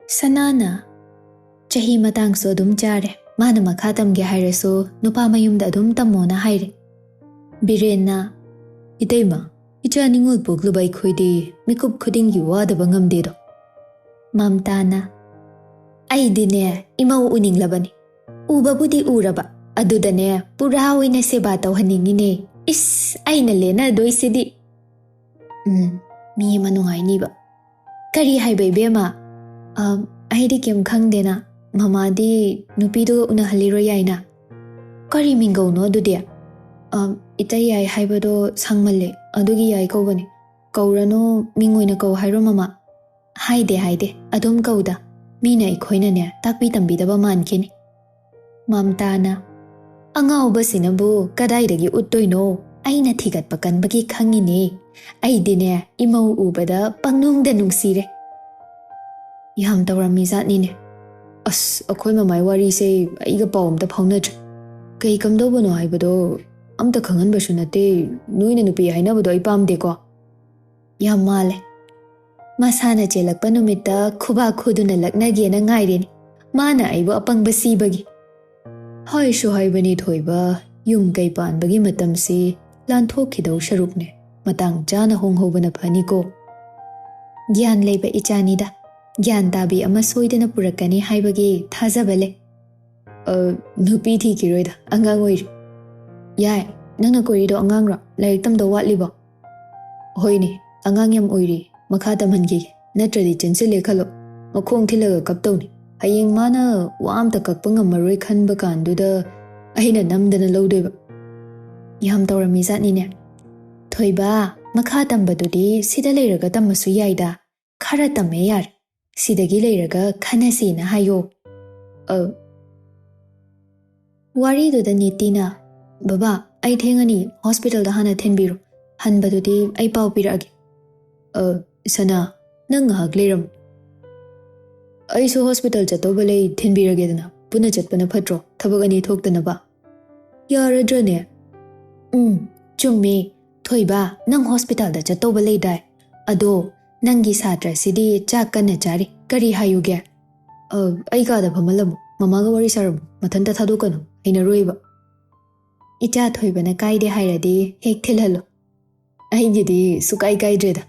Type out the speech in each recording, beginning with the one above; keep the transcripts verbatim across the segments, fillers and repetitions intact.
ꯁꯅꯥꯅ, "ꯆꯍꯤ ꯃꯇꯥꯡꯁꯨ ꯑꯗꯨꯝ ꯆꯥꯔꯦ, ꯃꯥꯅ ꯃꯈꯥ ꯇꯝꯒꯦ ꯍꯥꯏꯔꯁꯨ ꯅꯨꯄꯥ ꯃꯌꯨꯝꯗ ꯑꯗꯨꯝ ꯇꯝꯃꯣꯅ ꯍꯥꯏꯔꯦ꯫" ꯕꯤꯔꯦꯟꯅ, "ꯏꯇꯩꯃ, ꯏꯆꯥ ꯅꯤꯉꯣꯜ ꯄꯣꯛꯂꯨꯕ ꯑꯩꯈꯣꯏꯗꯤ ꯃꯤꯀꯨꯞ ꯈꯨꯗꯤꯡꯒꯤ ꯋꯥꯗꯕ ꯉꯝꯗꯦꯗꯣ꯫" ꯃꯝꯇꯥꯅ, "ꯑꯩꯗꯤꯅꯦ ꯏꯃꯧ ꯎꯅꯤꯡꯂꯕꯅꯤ꯫ ꯎꯕꯕꯨꯗꯤ ꯎꯔꯕ, ꯑꯗꯨꯗꯅꯦ ꯄꯨꯔꯥ ꯑꯣꯏꯅ ꯁꯦꯕꯥ ꯇꯧꯍꯟꯅꯤꯡꯉꯤꯅꯦ꯫ ꯏꯁ, ꯑꯩꯅ ꯂꯦꯟꯅꯗꯣꯏꯁꯤꯗꯤ꯫" "ꯎꯝ, ꯃꯤ ꯑꯃ ꯅꯨꯡꯉꯥꯏꯅꯤꯕ꯫" "ꯀꯔꯤ ꯍꯥꯏꯕ, ꯏꯕꯦꯝꯃ?" "ꯑ, ꯑꯩꯗꯤ ꯀꯩꯝ ꯈꯪꯗꯦꯅ꯫ ꯃꯃꯥꯗꯤ ꯅꯨꯄꯤꯗꯨꯒ ꯎꯅꯍꯜꯂꯤꯔꯣ ꯌꯥꯏꯅ?" "ꯀꯔꯤ ꯃꯤꯡꯒꯧꯅꯣ ꯑꯗꯨꯗꯤ?" "ꯑ, ꯏꯇꯩ ꯌꯥꯏ ꯍꯥꯏꯕꯗꯣ ꯁꯥꯡꯃꯜꯂꯦ, ꯑꯗꯨꯒꯤ ꯌꯥꯏ ꯀꯧꯕꯅꯦ꯫ ꯀꯧꯔꯅꯨ, ꯃꯤꯡ ꯑꯣꯏꯅ ꯀꯧ ꯍꯥꯏꯔꯣ ꯃꯃꯥ?" "ꯍꯥꯏꯗꯦ, ꯍꯥꯏꯗꯦ, ꯑꯗꯨꯝ ꯀꯧꯗ꯫ ꯃꯤꯅ ꯑꯩꯈꯣꯏꯅꯅꯦ ꯇꯥꯛꯄꯤ ꯇꯝꯕꯤꯗꯕ ꯃꯥꯟꯈꯤꯅꯤ꯫" ꯃꯝꯇꯥꯅ, "ꯑꯉꯥꯎꯕꯁꯤꯅꯕꯨ ꯀꯗꯥꯏꯗꯒꯤ ꯎꯠꯇꯣꯏꯅꯣ? ꯑꯩꯅ ꯊꯤꯒꯠꯄ ꯀꯟꯕꯒꯤ ꯈꯪꯉꯤꯅꯦ꯫ ꯑꯩꯗꯤꯅꯦ ꯏꯃꯧ ꯎꯕꯗ ꯄꯪꯅꯨꯡꯗ ꯅꯨꯡꯁꯤꯔꯦ꯫" "ꯌꯥꯝ ꯇꯧꯔꯝꯃꯤ ꯖꯥꯠꯅꯤꯅꯦ꯫" "ꯑꯁ, ꯑꯩꯈꯣꯏ ꯃꯃꯥꯏ ꯋꯥꯔꯤꯁꯦ ꯑꯩꯒ ꯄꯥꯎ ꯑꯝꯇ ꯐꯥꯎꯅꯗ꯭ꯔꯤ꯫ ꯀꯩ ꯀꯝꯗꯧꯕꯅꯣ ꯍꯥꯏꯕꯗꯣ ꯑꯝꯇ ꯈꯪꯍꯟꯕꯁꯨ ꯅꯠꯇꯦ꯫ ꯅꯣꯏꯅ ꯅꯨꯄꯤ ꯍꯥꯏꯅꯕꯗꯣ ꯑꯩ ꯄꯥꯝꯗꯦꯀꯣ꯫" "ꯌꯥꯝ ꯃꯥꯜꯂꯦ꯫ ꯃꯁꯥꯅ ꯆꯦꯜꯂꯛꯄ ꯅꯨꯃꯤꯠꯇ ꯈꯨꯕꯥꯛ ꯈꯨꯗꯨꯅ ꯂꯛꯅꯒꯦꯅ ꯉꯥꯏꯔꯤꯅꯤ, ꯃꯥꯅ ꯑꯩꯕꯨ ꯑꯄꯪꯕ ꯁꯤꯕꯒꯤ꯫" ꯍꯥꯏꯁꯨ ꯍꯥꯏꯕꯅꯤ ꯊꯣꯏꯕ, ꯌꯨꯝ ꯀꯩ ꯄꯥꯟꯕꯒꯤ ꯃꯇꯝꯁꯤ ꯂꯥꯟꯊꯣꯛꯈꯤꯗꯧ ꯁꯔꯨꯛꯅꯦ, ꯃꯇꯥꯡ ꯆꯥꯅ ꯍꯣꯡꯍꯧꯕꯅ ꯐꯅꯤꯀꯣ꯫ ꯒ꯭ꯌꯥꯟ ꯂꯩꯕ ꯏꯆꯥꯅꯤꯗ, ꯒ꯭ꯌꯥꯟ ꯇꯥꯕꯤ ꯑꯃ ꯁꯣꯏꯗꯅ ꯄꯨꯔꯛꯀꯅꯤ ꯍꯥꯏꯕꯒꯤ ꯊꯥꯖꯕ ꯂꯩ꯫ "ꯑ, ꯅꯨꯄꯤ ꯊꯤꯈꯤꯔꯣꯏꯗ, ꯑꯉꯥꯡ ꯑꯣꯏꯔꯤ꯫" "ꯌꯥꯏ, ꯅꯪꯅ ꯀꯣꯏꯔꯤꯗꯣ ꯑꯉꯥꯡꯔꯣ? ꯂꯥꯏꯔꯤꯛ ꯇꯝꯗꯧ ꯋꯥꯠꯂꯤꯕꯣ?" "ꯍꯣꯏꯅꯦ, ꯑꯉꯥꯡ ꯌꯥꯝ ꯑꯣꯏꯔꯤ, ꯃꯈꯥ ꯇꯝꯍꯟꯈꯤꯒꯦ, ꯅꯠꯇ꯭ꯔꯗꯤ ꯆꯦꯟꯁꯤꯜꯂꯦ ꯈꯜꯂꯣ, ꯃꯈꯣꯡ ꯊꯤꯜꯂꯒ ꯀꯞꯇꯧꯅꯤ꯫ ꯍꯌꯦꯡ ꯃꯥꯅ ꯋꯥ ꯑꯝꯇ ꯀꯛꯄ ꯉꯝꯃꯔꯣꯏ ꯈꯟꯕ ꯀꯥꯟꯗꯨꯗ ꯑꯩꯅ ꯅꯝꯗꯅ ꯂꯧꯗꯣꯏꯕ꯫" "ꯌꯥꯝ ꯇꯧꯔꯝꯃꯤ ꯖꯥꯠꯅꯤꯅꯦ꯫" "ꯊꯣꯏꯕ, ꯃꯈꯥ ꯇꯝꯕꯗꯨꯗꯤ ꯁꯤꯗ ꯂꯩꯔꯒ ꯇꯝꯃꯁꯨ ꯌꯥꯏꯗ, ꯈꯔ ꯇꯝꯃꯦ ꯌꯥꯔꯦ, ꯁꯤꯗꯒꯤ ꯂꯩꯔꯒ ꯈꯟꯅꯁꯤꯅ ꯍꯥꯏꯌꯣ꯫" ꯑ, ꯋꯥꯔꯤꯗꯨꯗ ꯅꯤꯇꯤꯅ, "ꯕꯕꯥ, ꯑꯩ ꯊꯦꯡꯉꯅꯤ, ꯍꯣꯁꯄꯤꯇꯥꯜꯗ ꯍꯥꯟꯅ ꯊꯤꯟꯕꯤꯔꯣ, ꯍꯟꯕꯗꯨꯗꯤ ꯑꯩ ꯄꯥꯎ ꯄꯤꯔꯛꯑꯒꯦ꯫" "ꯑ, ꯁꯅꯥ, ꯅꯪ ꯉꯥꯏꯍꯥꯛ ꯂꯩꯔꯝꯃꯨ꯫ ꯑꯩꯁꯨ ꯍꯣꯁꯄꯤꯇꯥꯜ ꯆꯠꯇꯧꯕ ꯂꯩ, ꯊꯤꯟꯕꯤꯔꯒꯦꯗꯅ, ꯄꯨꯟꯅ ꯆꯠꯄꯅ ꯐꯠꯇ꯭ꯔꯣ, ꯊꯕꯛ ꯑꯅꯤ ꯊꯣꯛꯇꯅꯕ?" "ꯌꯥꯔꯗ꯭ꯔꯅꯦ?" "ꯎꯝ, ꯆꯨꯝꯃꯦ꯫ ꯊꯣꯏꯕ, ꯅꯪ ꯍꯣꯁꯄꯤꯇꯥꯜꯗ ꯆꯠꯇꯧꯕ ꯂꯩꯗꯥꯏ? ꯑꯗꯣ "ꯅꯪꯒꯤ ꯁꯥꯇ꯭ꯔꯁꯤꯗꯤ ꯆꯥꯛ ꯀꯟꯅ ꯆꯥꯔꯤ, ꯀꯔꯤ ꯍꯥꯏꯌꯨꯒꯦ?" "ꯑ, ꯑꯩ ꯀꯥꯗ ꯐꯝꯍꯜꯂꯝꯃꯨ, ꯃꯃꯥꯒ ꯋꯥꯔꯤ ꯁꯥꯔꯝꯃꯨ, ꯃꯊꯟꯇ ꯊꯥꯗꯣꯛꯀꯅꯨ, ꯍꯩꯅꯔꯣꯏꯕ꯫" ꯏꯆꯥ ꯊꯣꯏꯕꯅ ꯀꯥꯏꯗꯦ ꯍꯥꯏꯔꯗꯤ ꯍꯦꯛ ꯊꯤꯜꯍꯜꯂꯣ꯫ ꯑꯩꯒꯤꯗꯤ ꯁꯨꯀꯥꯏ ꯀꯥꯏꯗ꯭ꯔꯦꯗ꯫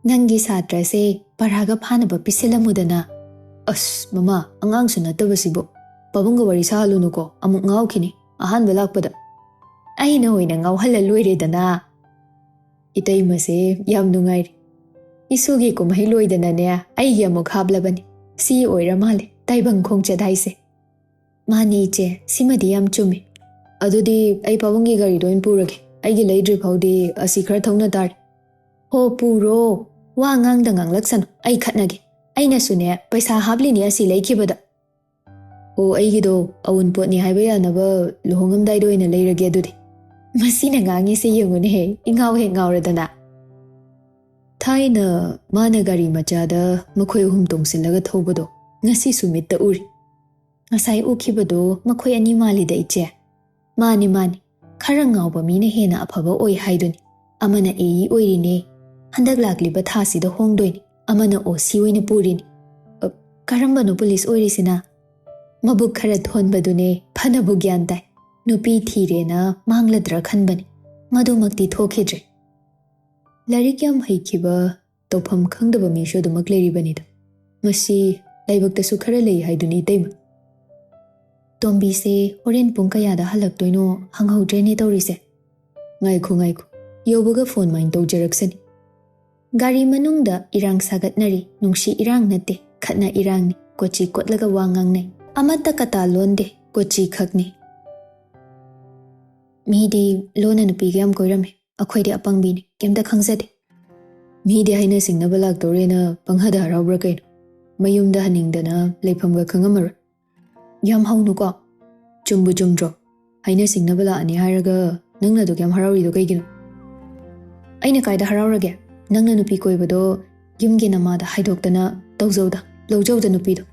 "ꯅꯪꯒꯤ ꯁꯥꯇ꯭ꯔꯁꯦ ꯄꯔꯥꯒ ꯐꯥꯅꯕ ꯄꯤꯁꯤꯜꯂꯝꯃꯨꯗꯅ꯫" "ꯑꯁ ꯃꯃꯥ, ꯑꯉꯥꯡꯁꯨ ꯅꯠꯇꯕꯁꯤꯕꯨ꯫ ꯄꯥꯕꯨꯡꯒ ꯋꯥꯔꯤ ꯁꯥꯍꯜꯂꯨꯅꯨꯀꯣ, ꯑꯃꯨꯛ ꯉꯥꯎꯈꯤꯅꯤ, ꯑꯍꯥꯟꯕ ꯂꯥꯛꯄꯗ꯫ ꯑꯩꯅ ꯑꯣꯏꯅ ꯉꯥꯎꯍꯜꯂ ꯂꯣꯏꯔꯦꯗꯅ꯫" ꯏꯇꯩꯃꯁꯦ ꯌꯥꯝ ꯅꯨꯡꯉꯥꯏꯔꯤ꯫ ꯏꯁꯨꯒꯤ ꯀꯨꯝꯍꯩ ꯂꯣꯏꯗꯅꯅꯦ, ꯑꯩꯒꯤ ꯑꯃꯨꯛ ꯍꯥꯞꯂꯕꯅꯤ꯫ ꯁꯤ ꯑꯣꯏꯔ ꯃꯥꯜꯂꯦ ꯇꯥꯏꯕꯪ ꯈꯣꯡꯆꯠ ꯍꯥꯏꯁꯦ꯫ "ꯃꯥꯅꯦ ꯏꯆꯦ, ꯁꯤꯃꯗꯤ ꯌꯥꯝ ꯆꯨꯝꯃꯦ꯫ ꯑꯗꯨꯗꯤ ꯑꯩ ꯄꯥꯕꯨꯡꯒꯤ ꯒꯥꯔꯤꯗꯣ ꯑꯣꯏꯅ ꯄꯨꯔꯒꯦ꯫ ꯑꯩꯒꯤ ꯂꯩꯗ꯭ꯔꯤ ꯐꯥꯎꯗꯤ ꯑꯁꯤ ꯈꯔ ꯊꯧꯅ ꯇꯥꯔꯦ꯫" "ꯍꯣ, ꯄꯨꯔꯣ꯫ ꯋꯥ ꯉꯥꯡꯗ ꯉꯥꯡꯂꯛꯁꯅꯨ, ꯑꯩ ꯈꯠꯅꯒꯦ꯫ ꯑꯩꯅꯁꯨꯅꯦ ꯄꯩꯁꯥ ꯍꯥꯞꯂꯤꯅꯦ ꯑꯁꯤ ꯂꯩꯈꯤꯕꯗ꯫" "ꯑꯣ, ꯑꯩꯒꯤꯗꯣ ꯑꯋꯨꯟꯄꯣꯠꯅꯤ ꯍꯥꯏꯕ ꯌꯥꯅꯕ ꯂꯨꯍꯣꯡꯉꯝꯗꯥꯏꯗ ꯑꯣꯏꯅ ꯂꯩꯔꯒꯦ ꯑꯗꯨꯗꯤ꯫" ꯃꯁꯤꯅ ꯉꯥꯡꯉꯤꯁꯦ ꯌꯦꯡꯉꯨꯅꯦꯍꯦ, ꯏꯉꯥꯎ ꯍꯦꯛ ꯉꯥꯎꯔꯗꯅ꯫ ꯊꯥꯏꯅ ꯃꯥꯅ ꯒꯥꯔꯤ ꯃꯆꯥꯗ ꯃꯈꯣꯏ ꯑꯍꯨꯝ ꯇꯣꯡꯁꯤꯜꯂꯒ ꯊꯧꯕꯗꯣ ꯉꯁꯤꯁꯨ ꯃꯤꯠꯇ ꯎꯔꯤ꯫ "ꯉꯁꯥꯏ ꯎꯈꯤꯕꯗꯣ ꯃꯈꯣꯏ ꯑꯅꯤ ꯃꯥꯜꯂꯤꯗ ꯏꯆꯦ꯫" "ꯃꯥꯅꯤ, ꯃꯥꯅꯤ꯫ ꯈꯔ ꯉꯥꯎꯕ ꯃꯤꯅ ꯍꯦꯟꯅ ꯑꯐꯕ ꯑꯣꯏ ꯍꯥꯏꯗꯨꯅꯤ꯫ ꯑꯃꯅ ꯑꯦ ꯏ ꯑꯣꯏꯔꯤꯅꯦ꯫ ꯍꯟꯗꯛ ꯂꯥꯛꯂꯤꯕ ꯊꯥꯁꯤꯗ ꯍꯣꯡꯗꯣꯏꯅꯤ꯫ ꯑꯃꯅ ꯑꯣ ꯁꯤ ꯑꯣꯏꯅ ꯄꯨꯔꯤꯅꯤ꯫" "ꯑ, ꯀꯔꯝꯕꯅꯣ ꯄꯨꯂꯤꯁ ꯑꯣꯏꯔꯤꯁꯤꯅ?" "ꯃꯕꯨꯛ ꯈꯔ ꯊꯣꯟꯕꯗꯨꯅꯦ, ꯐꯅꯕꯨ ꯒ꯭ꯌꯥꯟ ꯇꯥꯏ꯫ ꯅꯨꯄꯤ ꯊꯤꯔꯦꯅ ꯃꯥꯡꯂꯗ꯭ꯔꯥ ꯈꯟꯕꯅꯤ꯫ ꯃꯗꯨꯃꯛꯇꯤ ꯊꯣꯛꯈꯤꯗ꯭ꯔꯦ꯫" ꯂꯥꯏꯔꯤꯛ ꯌꯥꯝ ꯍꯩꯈꯤꯕ, ꯇꯧꯐꯝ ꯈꯪꯗꯕ ꯃꯤꯁꯨ ꯑꯗꯨꯃꯛ ꯂꯩꯔꯤꯕꯅꯤꯗ꯫ ꯃꯁꯤ ꯂꯥꯏꯕꯛꯇꯁꯨ ꯈꯔ ꯂꯩ ꯍꯥꯏꯗꯨꯅꯤ ꯏꯇꯩꯃ꯫ ꯇꯣꯝꯕꯤꯁꯦ ꯍꯣꯔꯦꯟ ꯄꯨꯡ ꯀꯌꯥꯗ ꯍꯜꯂꯛꯇꯣꯏꯅꯣ ꯍꯪꯍꯧꯗ꯭ꯔꯦꯅꯦ ꯇꯧꯔꯤꯁꯦ꯫ "ꯉꯥꯏꯈꯣ, ꯉꯥꯏꯈꯣ꯫ ꯌꯧꯕꯒ ꯐꯣꯟ ꯃꯥꯏꯟ ꯇꯧꯖꯔꯛꯁꯅꯤ꯫" ꯒꯥꯔꯤ ꯃꯅꯨꯡꯗ ꯏꯔꯥꯡ ꯁꯥꯒꯠꯅꯔꯤ꯫ ꯅꯨꯡꯁꯤ ꯏꯔꯥꯡ ꯅꯠꯇꯦ, ꯈꯠꯅ ꯏꯔꯥꯡꯅꯤ꯫ ꯀꯣꯆꯤ ꯀꯣꯠꯂꯒ ꯋꯥ ꯉꯥꯡꯅꯩ꯫ ꯑꯃꯠꯇ ꯀꯇꯥ ꯂꯣꯟꯗꯦ, ꯀꯣꯆꯤ ꯈꯛꯅꯤ꯫ "ꯃꯤꯗꯤ ꯂꯣꯟꯅ ꯅꯨꯄꯤꯒ ꯌꯥꯝ ꯀꯣꯏꯔꯝꯃꯤ꯫ ꯑꯩꯈꯣꯏꯗꯤ ꯑꯄꯪꯕꯤꯅꯤ, ꯀꯩꯝꯇ ꯈꯪꯖꯗꯦ꯫" "ꯃꯤꯗꯤ ꯍꯥꯏꯅ ꯁꯤꯡꯅꯕ ꯂꯥꯛꯇꯧꯔꯦꯅ ꯄꯪꯍꯗ ꯍꯔꯥꯎꯕ꯭ꯔꯥ ꯀꯩꯅꯣ? ꯃꯌꯨꯝꯗ ꯍꯟꯅꯤꯡꯗꯅ ꯂꯩꯐꯝꯒ ꯈꯪꯉꯝꯃꯔꯣꯏ꯫" "ꯌꯥꯝ ꯍꯧꯅꯨꯀꯣ꯫ ꯆꯨꯝꯕꯨ ꯆꯨꯝꯗ꯭ꯔꯣ? ꯍꯥꯏꯅ ꯁꯤꯡꯅꯕ ꯂꯥꯛꯑꯅꯤ ꯍꯥꯏꯔꯒ ꯅꯪꯅ ꯑꯗꯨꯛ ꯌꯥꯝ ꯍꯔꯥꯎꯔꯤꯗꯣ ꯀꯩꯒꯤꯅꯣ?" "ꯑꯩꯅ ꯀꯥꯏꯗ ꯍꯔꯥꯎꯔꯒꯦ? ꯅꯪꯅ ꯅꯨꯄꯤ ꯀꯣꯏꯕꯗꯣ ꯌꯨꯝꯒꯤ ꯅꯃꯥꯗ ꯍꯥꯏꯗꯣꯛꯇꯅ ꯇꯧꯖꯧꯗ, ꯂꯧꯖꯧꯗ ꯅꯨꯄꯤꯗꯣ꯫"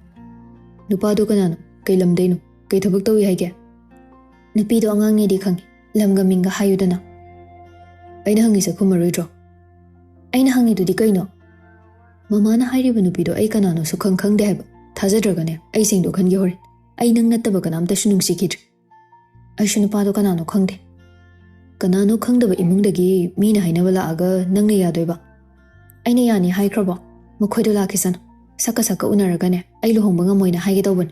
"ꯅꯨꯄꯥꯗꯣ ꯀꯅꯥꯅꯣ? ꯀꯩ ꯂꯝꯗꯩꯅꯣ? ꯀꯩ ꯊꯕꯛ ꯇꯧꯏ ꯍꯥꯏꯒꯦ?" "ꯅꯨꯄꯤꯗꯣ ꯑꯉꯥꯡꯅꯦꯗꯤ ꯈꯪꯉꯤ, ꯂꯝꯒ ꯃꯤꯡꯒ ꯍꯥꯏꯌꯨꯗꯅ꯫" "ꯑꯩꯅ ꯍꯪꯉꯤꯁꯦ ꯈꯨꯝꯃꯔꯣꯏꯗ꯭ꯔꯣ?" "ꯑꯩꯅ ꯍꯪꯉꯤꯗꯨꯗꯤ ꯀꯩꯅꯣ?" ꯃꯃꯥꯅ ꯍꯥꯏꯔꯤꯕ ꯅꯨꯄꯤꯗꯣ ꯑꯩ ꯀꯅꯥꯅꯣ ꯁꯨꯈꯪ ꯈꯪꯗꯦ ꯍꯥꯏꯕ꯫ ꯊꯥꯖꯗ꯭ꯔꯒꯅꯦ, ꯑꯩ ꯁꯦꯡꯗꯣꯛꯍꯟꯒꯦ ꯍꯣꯔꯦꯟ꯫ ꯑꯩ ꯅꯪ ꯅꯠꯇꯕ ꯀꯅꯥꯝꯇꯁꯨ ꯅꯨꯡꯁꯤꯈꯤꯗ꯭ꯔꯦ꯫ ꯑꯩꯁꯨ ꯅꯨꯄꯥꯗꯣ ꯀꯅꯥꯅꯣ ꯈꯪꯗꯦ꯫ ꯀꯅꯥꯅꯣ ꯈꯪꯗꯕ ꯏꯃꯨꯡꯗꯒꯤ ꯃꯤꯅ ꯍꯥꯏꯅꯕ ꯂꯥꯛꯑꯒ ꯅꯪꯅ ꯌꯥꯗꯣꯏꯕ? ꯑꯩꯅ ꯌꯥꯅꯤ ꯍꯥꯏꯈ꯭ꯔꯕꯣ? ꯃꯈꯣꯏꯗꯣ ꯂꯥꯛꯈꯤꯁꯅꯨ꯫ ꯁꯛꯀ ꯁꯛꯀ ꯎꯅꯔꯒꯅꯦ, ꯑꯩ ꯂꯨꯍꯣꯡꯕ ꯉꯝꯃꯣꯏꯅ ꯍꯥꯏꯒꯦ ꯇꯧꯕꯅꯤ꯫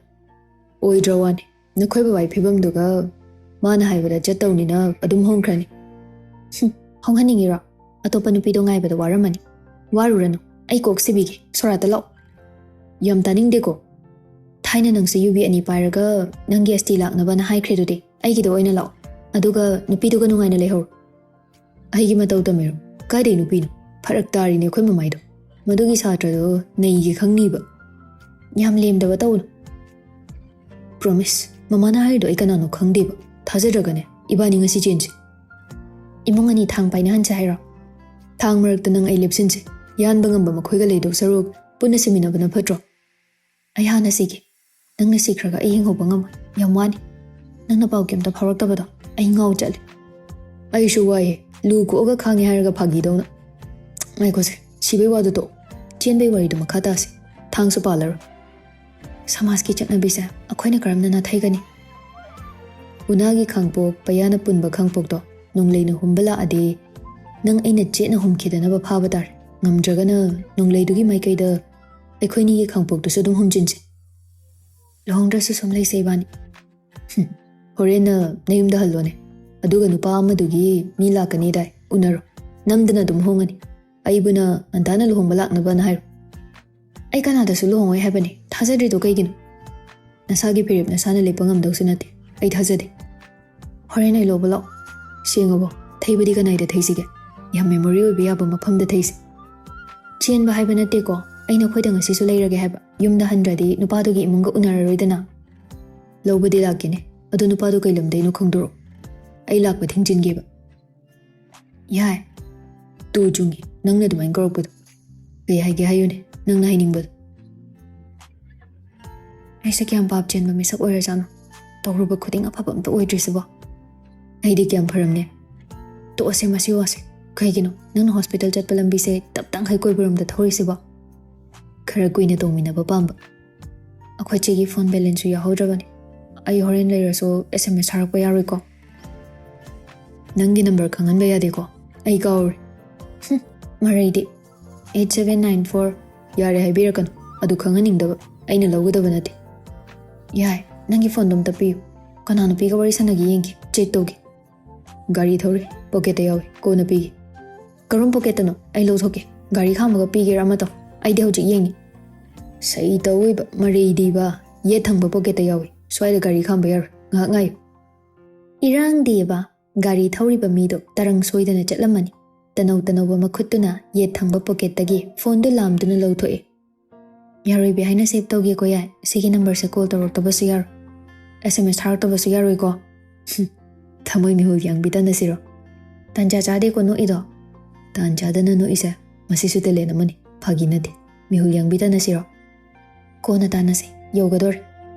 ꯑꯣꯏꯗ꯭ꯔ ꯋꯥꯅꯤ꯫ ꯅꯈꯣꯏ ꯕꯕꯥꯒꯤ ꯐꯤꯕꯝꯗꯨꯒ ꯃꯥꯅ ꯍꯥꯏꯕꯗ ꯆꯠꯇꯧꯅꯤꯅ ꯑꯗꯨꯝ ꯍꯣꯡꯈ꯭ꯔꯅꯤ꯫ ꯍꯨꯝ, ꯍꯣꯡꯍꯟꯅꯤꯡꯉꯤꯔꯣ? ꯑꯇꯣꯞꯄ ꯅꯨꯄꯤꯗꯣ ꯉꯥꯏꯕꯗ ꯋꯥꯔꯝꯃꯅꯤ꯫ ꯋꯥꯔꯨꯔꯅꯨ, ꯑꯩ ꯀꯣꯛ ꯁꯤꯕꯤꯒꯦ꯫ ꯁꯣꯔꯥꯠꯇ ꯂꯥꯛꯑꯣ꯫ ꯌꯥꯝ ꯇꯥꯅꯤꯡꯗꯦꯀꯣ꯫ ꯊꯥꯏꯅ ꯅꯪꯁꯦ ꯌꯨꯕꯤ ꯑꯅꯤ ꯄꯥꯏꯔꯒ ꯅꯪꯒꯤ ꯑꯁꯇꯤ ꯂꯥꯛꯅꯕꯅ ꯍꯥꯏꯈ꯭ꯔꯦ ꯑꯗꯨꯗꯤ꯫ ꯑꯩꯒꯤꯗ ꯑꯣꯏꯅ ꯂꯥꯛꯑꯣ꯫ ꯑꯗꯨꯒ ꯅꯨꯄꯤꯗꯨꯒ ꯅꯨꯡꯉꯥꯏꯅ ꯂꯩꯍꯧꯔꯣ꯫ ꯑꯩꯒꯤ ꯃꯇꯧ ꯇꯝꯃꯤꯔꯣ? ꯀꯥꯏꯗꯩ ꯅꯨꯄꯤꯅꯣ? ꯐꯔꯛ ꯇꯥꯔꯤꯅꯦ ꯑꯩꯈꯣꯏ ꯃꯃꯥꯏꯗꯣ꯫ ꯃꯗꯨꯒꯤ ꯁꯥꯇ꯭ꯔꯗꯣ ꯅꯩꯒꯦ ꯈꯪꯅꯤꯕ꯫ ꯌꯥꯝ ꯂꯦꯝꯗꯕ ꯇꯧꯅꯨ꯫ ꯄ꯭ꯔꯣꯃꯤꯁ, ꯃꯃꯥꯅ ꯍꯥꯏꯔꯤꯗꯣ ꯑꯩ ꯀꯅꯥꯅꯣ ꯈꯪꯗꯦꯕ꯫ ꯊꯥꯖꯗ꯭ꯔꯒꯅꯦ, ꯏꯕꯥꯅꯤ ꯉꯁꯤ ꯆꯦꯟꯁꯤ꯫ ꯏꯃꯨꯡ ꯑꯅꯤ ꯊꯥꯡ ꯄꯥꯏꯅꯍꯟꯁꯦ ꯍꯥꯏꯔꯣ? ꯊꯥꯡ ꯃꯔꯛꯇ ꯅꯪ ꯑꯩ ꯂꯦꯞꯁꯤꯟꯁꯦ꯫ ꯌꯥꯟꯕ ꯉꯝꯕ ꯃꯈꯣꯏꯒ ꯂꯩꯗꯧ ꯁꯔꯨꯛ ꯄꯨꯟꯅ ꯁꯤꯃꯤꯟꯅꯕꯅ ꯐꯠꯇ꯭ꯔꯣ? ꯑꯩ ꯍꯥꯟꯅ ꯁꯤꯒꯦ꯫ ꯅꯪꯅ ꯁꯤꯈ꯭ꯔꯒ ꯑꯩ ꯍꯤꯡꯍꯧꯕ ꯉꯝꯃꯣꯏ꯫ ꯌꯥꯝ ꯋꯥꯅꯤ꯫ ꯅꯪꯅ ꯄꯥꯎ ꯀꯩꯝꯇ ꯐꯥꯎꯔꯛꯇꯕꯗꯣ ꯑꯩ ꯉꯥꯎ ꯆꯠꯂꯦ꯫ ꯑꯩꯁꯨ ꯋꯥꯏꯌꯦ꯫ ꯂꯨ ꯀꯣꯛꯑꯒ ꯈꯥꯡꯉꯦ ꯍꯥꯏꯔꯒ ꯐꯥꯒꯤꯗꯧꯅ꯫ ꯉꯥꯏꯈꯣꯁꯦ, ꯁꯤꯕꯩ ꯋꯥꯗꯨ ꯇꯣꯛꯑꯣ꯫ ꯆꯦꯟꯕꯩ ꯋꯥꯔꯤꯗꯣ ꯃꯈꯥ ꯇꯥꯁꯦ꯫ ꯊꯥꯡꯁꯨ ꯄꯥꯜꯂꯔꯣꯏ꯫ ꯁꯃꯥꯖꯀꯤ ꯆꯠꯅꯕꯤꯁꯦ ꯑꯩꯈꯣꯏꯅ ꯀꯔꯝꯅ ꯅꯥꯊꯩꯒꯅꯤ? ꯎꯅꯥꯒꯤ ꯈꯥꯡꯄꯣꯛ, ꯄꯩꯌꯥꯅ ꯄꯨꯟꯕ ꯈꯥꯡꯄꯣꯛꯇꯣ ꯅꯣꯡꯂꯩꯅ ꯍꯨꯝꯕ ꯂꯥꯛꯑꯗꯤ, ꯅꯪ ꯑꯩꯅ ꯆꯦꯠꯅ ꯍꯨꯝꯈꯤꯗꯅꯕ ꯐꯥꯕ ꯇꯥꯔꯦ꯫ ꯉꯝꯗ꯭ꯔꯒꯅ ꯅꯣꯡꯂꯩꯗꯨꯒꯤ ꯃꯥꯏꯀꯩꯗ ꯑꯩꯈꯣꯏꯅꯤꯒꯤ ꯈꯥꯡꯄꯣꯛꯇꯨꯁꯨ ꯑꯗꯨꯝ ꯍꯨꯝꯖꯤꯟꯁꯦ꯫ ꯂꯨꯍꯣꯡꯗ꯭ꯔꯁꯨ ꯁꯨꯝ ꯂꯩꯁꯦ ꯏꯕꯥꯅꯤ꯫ ꯍꯨꯝ, ꯍꯣꯔꯦꯟꯅ ꯅꯌꯨꯝꯗ ꯍꯜꯂꯣꯅꯦ꯫ ꯑꯗꯨꯒ ꯅꯨꯄꯥ ꯑꯃꯗꯨꯒꯤ ꯃꯤ ꯂꯥꯛꯀꯅꯤꯗꯥꯏ, ꯎꯅꯔꯣ꯫ ꯅꯝꯗꯅ ꯑꯗꯨꯝ ꯍꯣꯡꯉꯅꯤ꯫ ꯑꯩꯕꯨꯅ ꯉꯟꯇꯥꯅ ꯂꯨꯍꯣꯡꯕ ꯂꯥꯛꯅꯕꯅ ꯍꯥꯏꯔꯣ꯫ ꯑꯩ ꯀꯅꯥꯗꯁꯨ ꯂꯨꯍꯣꯡꯉꯣꯏ ꯍꯥꯏꯕꯅꯤ꯫ ꯊꯥꯖꯗ꯭ꯔꯤꯗꯣ ꯀꯩꯒꯤꯅꯣ? ꯅꯁꯥꯒꯤ ꯐꯤꯔꯦꯞ ꯅꯁꯥꯅ ꯂꯦꯞꯄ ꯉꯝꯗꯧꯁꯨ ꯅꯠꯇꯦ꯫ ꯑꯩ ꯊꯥꯖꯗꯦ꯫ ꯍꯣꯔꯦꯟ ꯑꯩ ꯂꯧꯕ ꯂꯥꯛꯑꯣ꯫ ꯁꯦꯡꯉꯕꯣ? ꯊꯩꯕꯗꯤ ꯀꯅꯥꯏꯗ ꯊꯩꯁꯤꯒꯦ? ꯌꯥꯝ ꯃꯦꯃꯣꯔꯤ ꯑꯣꯏꯕ ꯌꯥꯕ ꯃꯐꯝꯗ ꯊꯩꯁꯦ꯫ ꯆꯦꯟꯕ ꯍꯥꯏꯕ ꯅꯠꯇꯦꯀꯣ꯫ ꯑꯩ ꯅꯈꯣꯏꯗ ꯉꯁꯤꯁꯨ ꯂꯩꯔꯒꯦ ꯍꯥꯏꯕ꯫ ꯌꯨꯝꯗ ꯍꯟꯗ꯭ꯔꯗꯤ ꯅꯨꯄꯥꯗꯨꯒꯤ ꯏꯃꯨꯡꯒ ꯎꯅꯔꯔꯣꯏꯗꯅ꯫ ꯂꯧꯕꯗꯤ ꯂꯥꯛꯀꯦꯅꯦ꯫ ꯑꯗꯣ ꯅꯨꯄꯥꯗꯣ ꯀꯩ ꯂꯝꯗꯩꯅꯣ ꯈꯪꯗꯣꯔꯛꯑꯣ꯫ ꯑꯩ ꯂꯥꯛꯄ ꯊꯤꯡꯖꯤꯟꯒꯦꯕ꯫ ꯌꯥꯏ꯫ ꯇꯨ ꯆꯨꯝꯉꯤ, ꯅꯪꯅ ꯑꯗꯨꯃꯥꯏꯅ ꯀꯧꯔꯛꯄꯗꯣ꯫ ꯀꯩ ꯍꯥꯏꯒꯦ ꯍꯥꯏꯌꯨꯅꯦ, ꯅꯪꯅ ꯍꯥꯏꯅꯤꯡꯕꯗꯣ꯫ ꯑꯩꯁꯦ ꯀꯌꯥꯝ ꯄꯥꯞ ꯆꯦꯟꯕ ꯃꯤꯁꯛ ꯑꯣꯏꯔꯖꯥꯠꯅꯣ? ꯇꯧꯔꯨꯕ ꯈꯨꯗꯤꯡ ꯑꯐꯕ ꯑꯝꯇ ꯑꯣꯏꯗ꯭ꯔꯤꯁꯤꯕꯣ꯫ ꯑꯩꯗꯤ ꯀꯌꯥꯝ ꯐꯔꯝꯅꯦ꯫ ꯇꯣꯛꯑꯁꯦ ꯃꯁꯤ ꯋꯥꯁꯦ꯫ ꯀꯩꯒꯤꯅꯣ ꯅꯪꯅ ꯍꯣꯁꯄꯤꯇꯥꯜ ꯆꯠꯄ ꯂꯝꯕꯤꯁꯦ ꯇꯞ ꯇꯪꯈꯥꯏ ꯀꯣꯏꯕꯔꯣꯝꯗ ꯊꯧꯔꯤꯁꯤꯕꯣ? ꯈꯔ ꯀꯨꯏꯅ ꯇꯣꯡꯃꯤꯟꯅꯕ ꯄꯥꯝꯕ꯫ ꯑꯩꯈꯣꯏ ꯆꯦꯒꯤ ꯐꯣꯟ ꯕꯦꯂꯦꯟꯁꯁꯨ ꯌꯥꯎꯍꯧꯗ꯭ꯔꯕꯅꯤ꯫ ꯑꯩ ꯍꯣꯔꯦꯟ ꯂꯩꯔꯁꯨ ꯑꯦꯁ ꯑꯦꯝ ꯑꯦꯁ ꯊꯥꯔꯛꯄ ꯌꯥꯔꯣꯏꯀꯣ? ꯅꯪꯒꯤ ꯅꯝꯕꯔ ꯈꯪꯍꯟꯕ ꯌꯥꯗꯦꯀꯣ? ꯑꯩ ꯀꯥꯎꯔꯦ꯫ ꯍꯨꯝ, ꯃꯔꯩꯗꯤ꯫ Eight seven nine four. ꯌꯥꯔꯦ, ꯍꯥꯏꯕꯤꯔꯛꯀꯅꯨ꯫ ꯑꯗꯨ ꯈꯪꯍꯟꯅꯤꯡꯗꯕ, ꯑꯩꯅ ꯂꯧꯒꯗꯕ ꯅꯠꯇꯦ꯫ ꯌꯥꯏ, ꯅꯪꯒꯤ ꯐꯣꯟꯗꯣ ꯑꯝꯇ ꯄꯤꯌꯨ꯫ ꯀꯅꯥ ꯅꯨꯄꯤꯒ ꯋꯥꯔꯤ ꯁꯥꯟꯅꯒꯦ ꯌꯦꯡꯒꯦ, ꯆꯦꯛ ꯇꯧꯒꯦ꯫ ꯒꯥꯔꯤ ꯊꯧꯔꯤ, ꯄꯣꯀꯦꯠꯇ ꯌꯥꯎꯏ, ꯀꯣꯟꯅ ꯄꯤꯒꯦ꯫ ꯀꯔꯝ ꯄꯣꯀꯦꯠꯇꯅꯣ? ꯑꯩ ꯂꯧꯊꯣꯛꯀꯦ꯫ ꯒꯥꯔꯤ ꯈꯥꯝꯕꯒ ꯄꯤꯒꯦꯔꯥ ꯑꯃ ꯇꯧ꯫ ꯑꯩꯗꯤ ꯍꯧꯖꯤꯛ ꯌꯦꯡꯉꯤ꯫ ꯁꯩ ꯇꯧꯏꯕ, ꯃꯔꯩꯗꯤꯕ꯫ ꯌꯦꯠ ꯊꯪꯕ ꯄꯣꯀꯦꯠꯇ ꯌꯥꯎꯏ꯫ ꯁ꯭ꯋꯥꯏꯗ ꯒꯥꯔꯤ ꯈꯥꯝꯕ ꯌꯥꯔꯣꯏ꯫ ꯉꯥꯏꯍꯥꯛ ꯉꯥꯏꯌꯨ꯫ ꯏꯔꯥꯡꯗꯦꯕ, ꯒꯥꯔꯤ ꯊꯧꯔꯤꯕ ꯃꯤꯗꯣ ꯇꯔꯪ ꯁꯣꯏꯗꯅ ꯆꯠꯂꯝꯃꯅꯤ꯫ ꯇꯅꯧ ꯇꯅꯧꯕ ꯃꯈꯨꯠꯇꯨꯅ ꯌꯦꯠ ꯊꯪꯕ ꯄꯣꯀꯦꯠꯇꯒꯤ ꯐꯣꯟꯗꯨ ꯂꯥꯝꯗꯨꯅ ꯂꯧꯊꯣꯛꯏ꯫ ꯌꯥꯔꯣꯏꯕꯤ, ꯍꯥꯏꯅ ꯁꯦꯚ ꯇꯧꯒꯦꯀꯣ ꯌꯥꯏ꯫ ꯁꯤꯒꯤ ꯅꯝꯕꯔꯁꯦ ꯀꯣꯜ ꯇꯧꯔꯛꯇꯕꯁꯨ ꯌꯥꯔꯣꯏ꯫ ꯑꯦꯁ ꯑꯦꯝ ꯑꯦꯁ ꯊꯥꯔꯛꯇꯕꯁꯨ ꯌꯥꯔꯣꯏꯀꯣ꯫ ꯍꯨꯝ, ꯊꯃꯣꯏ ꯃꯤꯍꯨꯜ ꯌꯥꯡꯕꯤ ꯇꯥꯟꯅꯁꯤꯔꯣ? ꯇꯥꯟꯖꯥ ꯆꯥꯗꯦꯀꯣ ꯅꯣꯛꯏꯗꯣ꯫ ꯇꯥꯟ ꯆꯥꯗꯅ ꯅꯣꯛꯏꯁꯦ꯫ ꯃꯁꯤꯁꯨ ꯇꯦꯂꯦꯟ ꯑꯃꯅꯤ, ꯐꯥꯒꯤ ꯅꯠꯇꯦ꯫ ꯃꯤꯍꯨꯜ ꯌꯥꯡꯕꯤ ꯇꯥꯟꯅꯁꯤꯔꯣ? ꯀꯣꯟꯅ ꯇꯥꯟꯅꯁꯦ, ꯌꯧꯒꯗꯧꯔꯦ꯫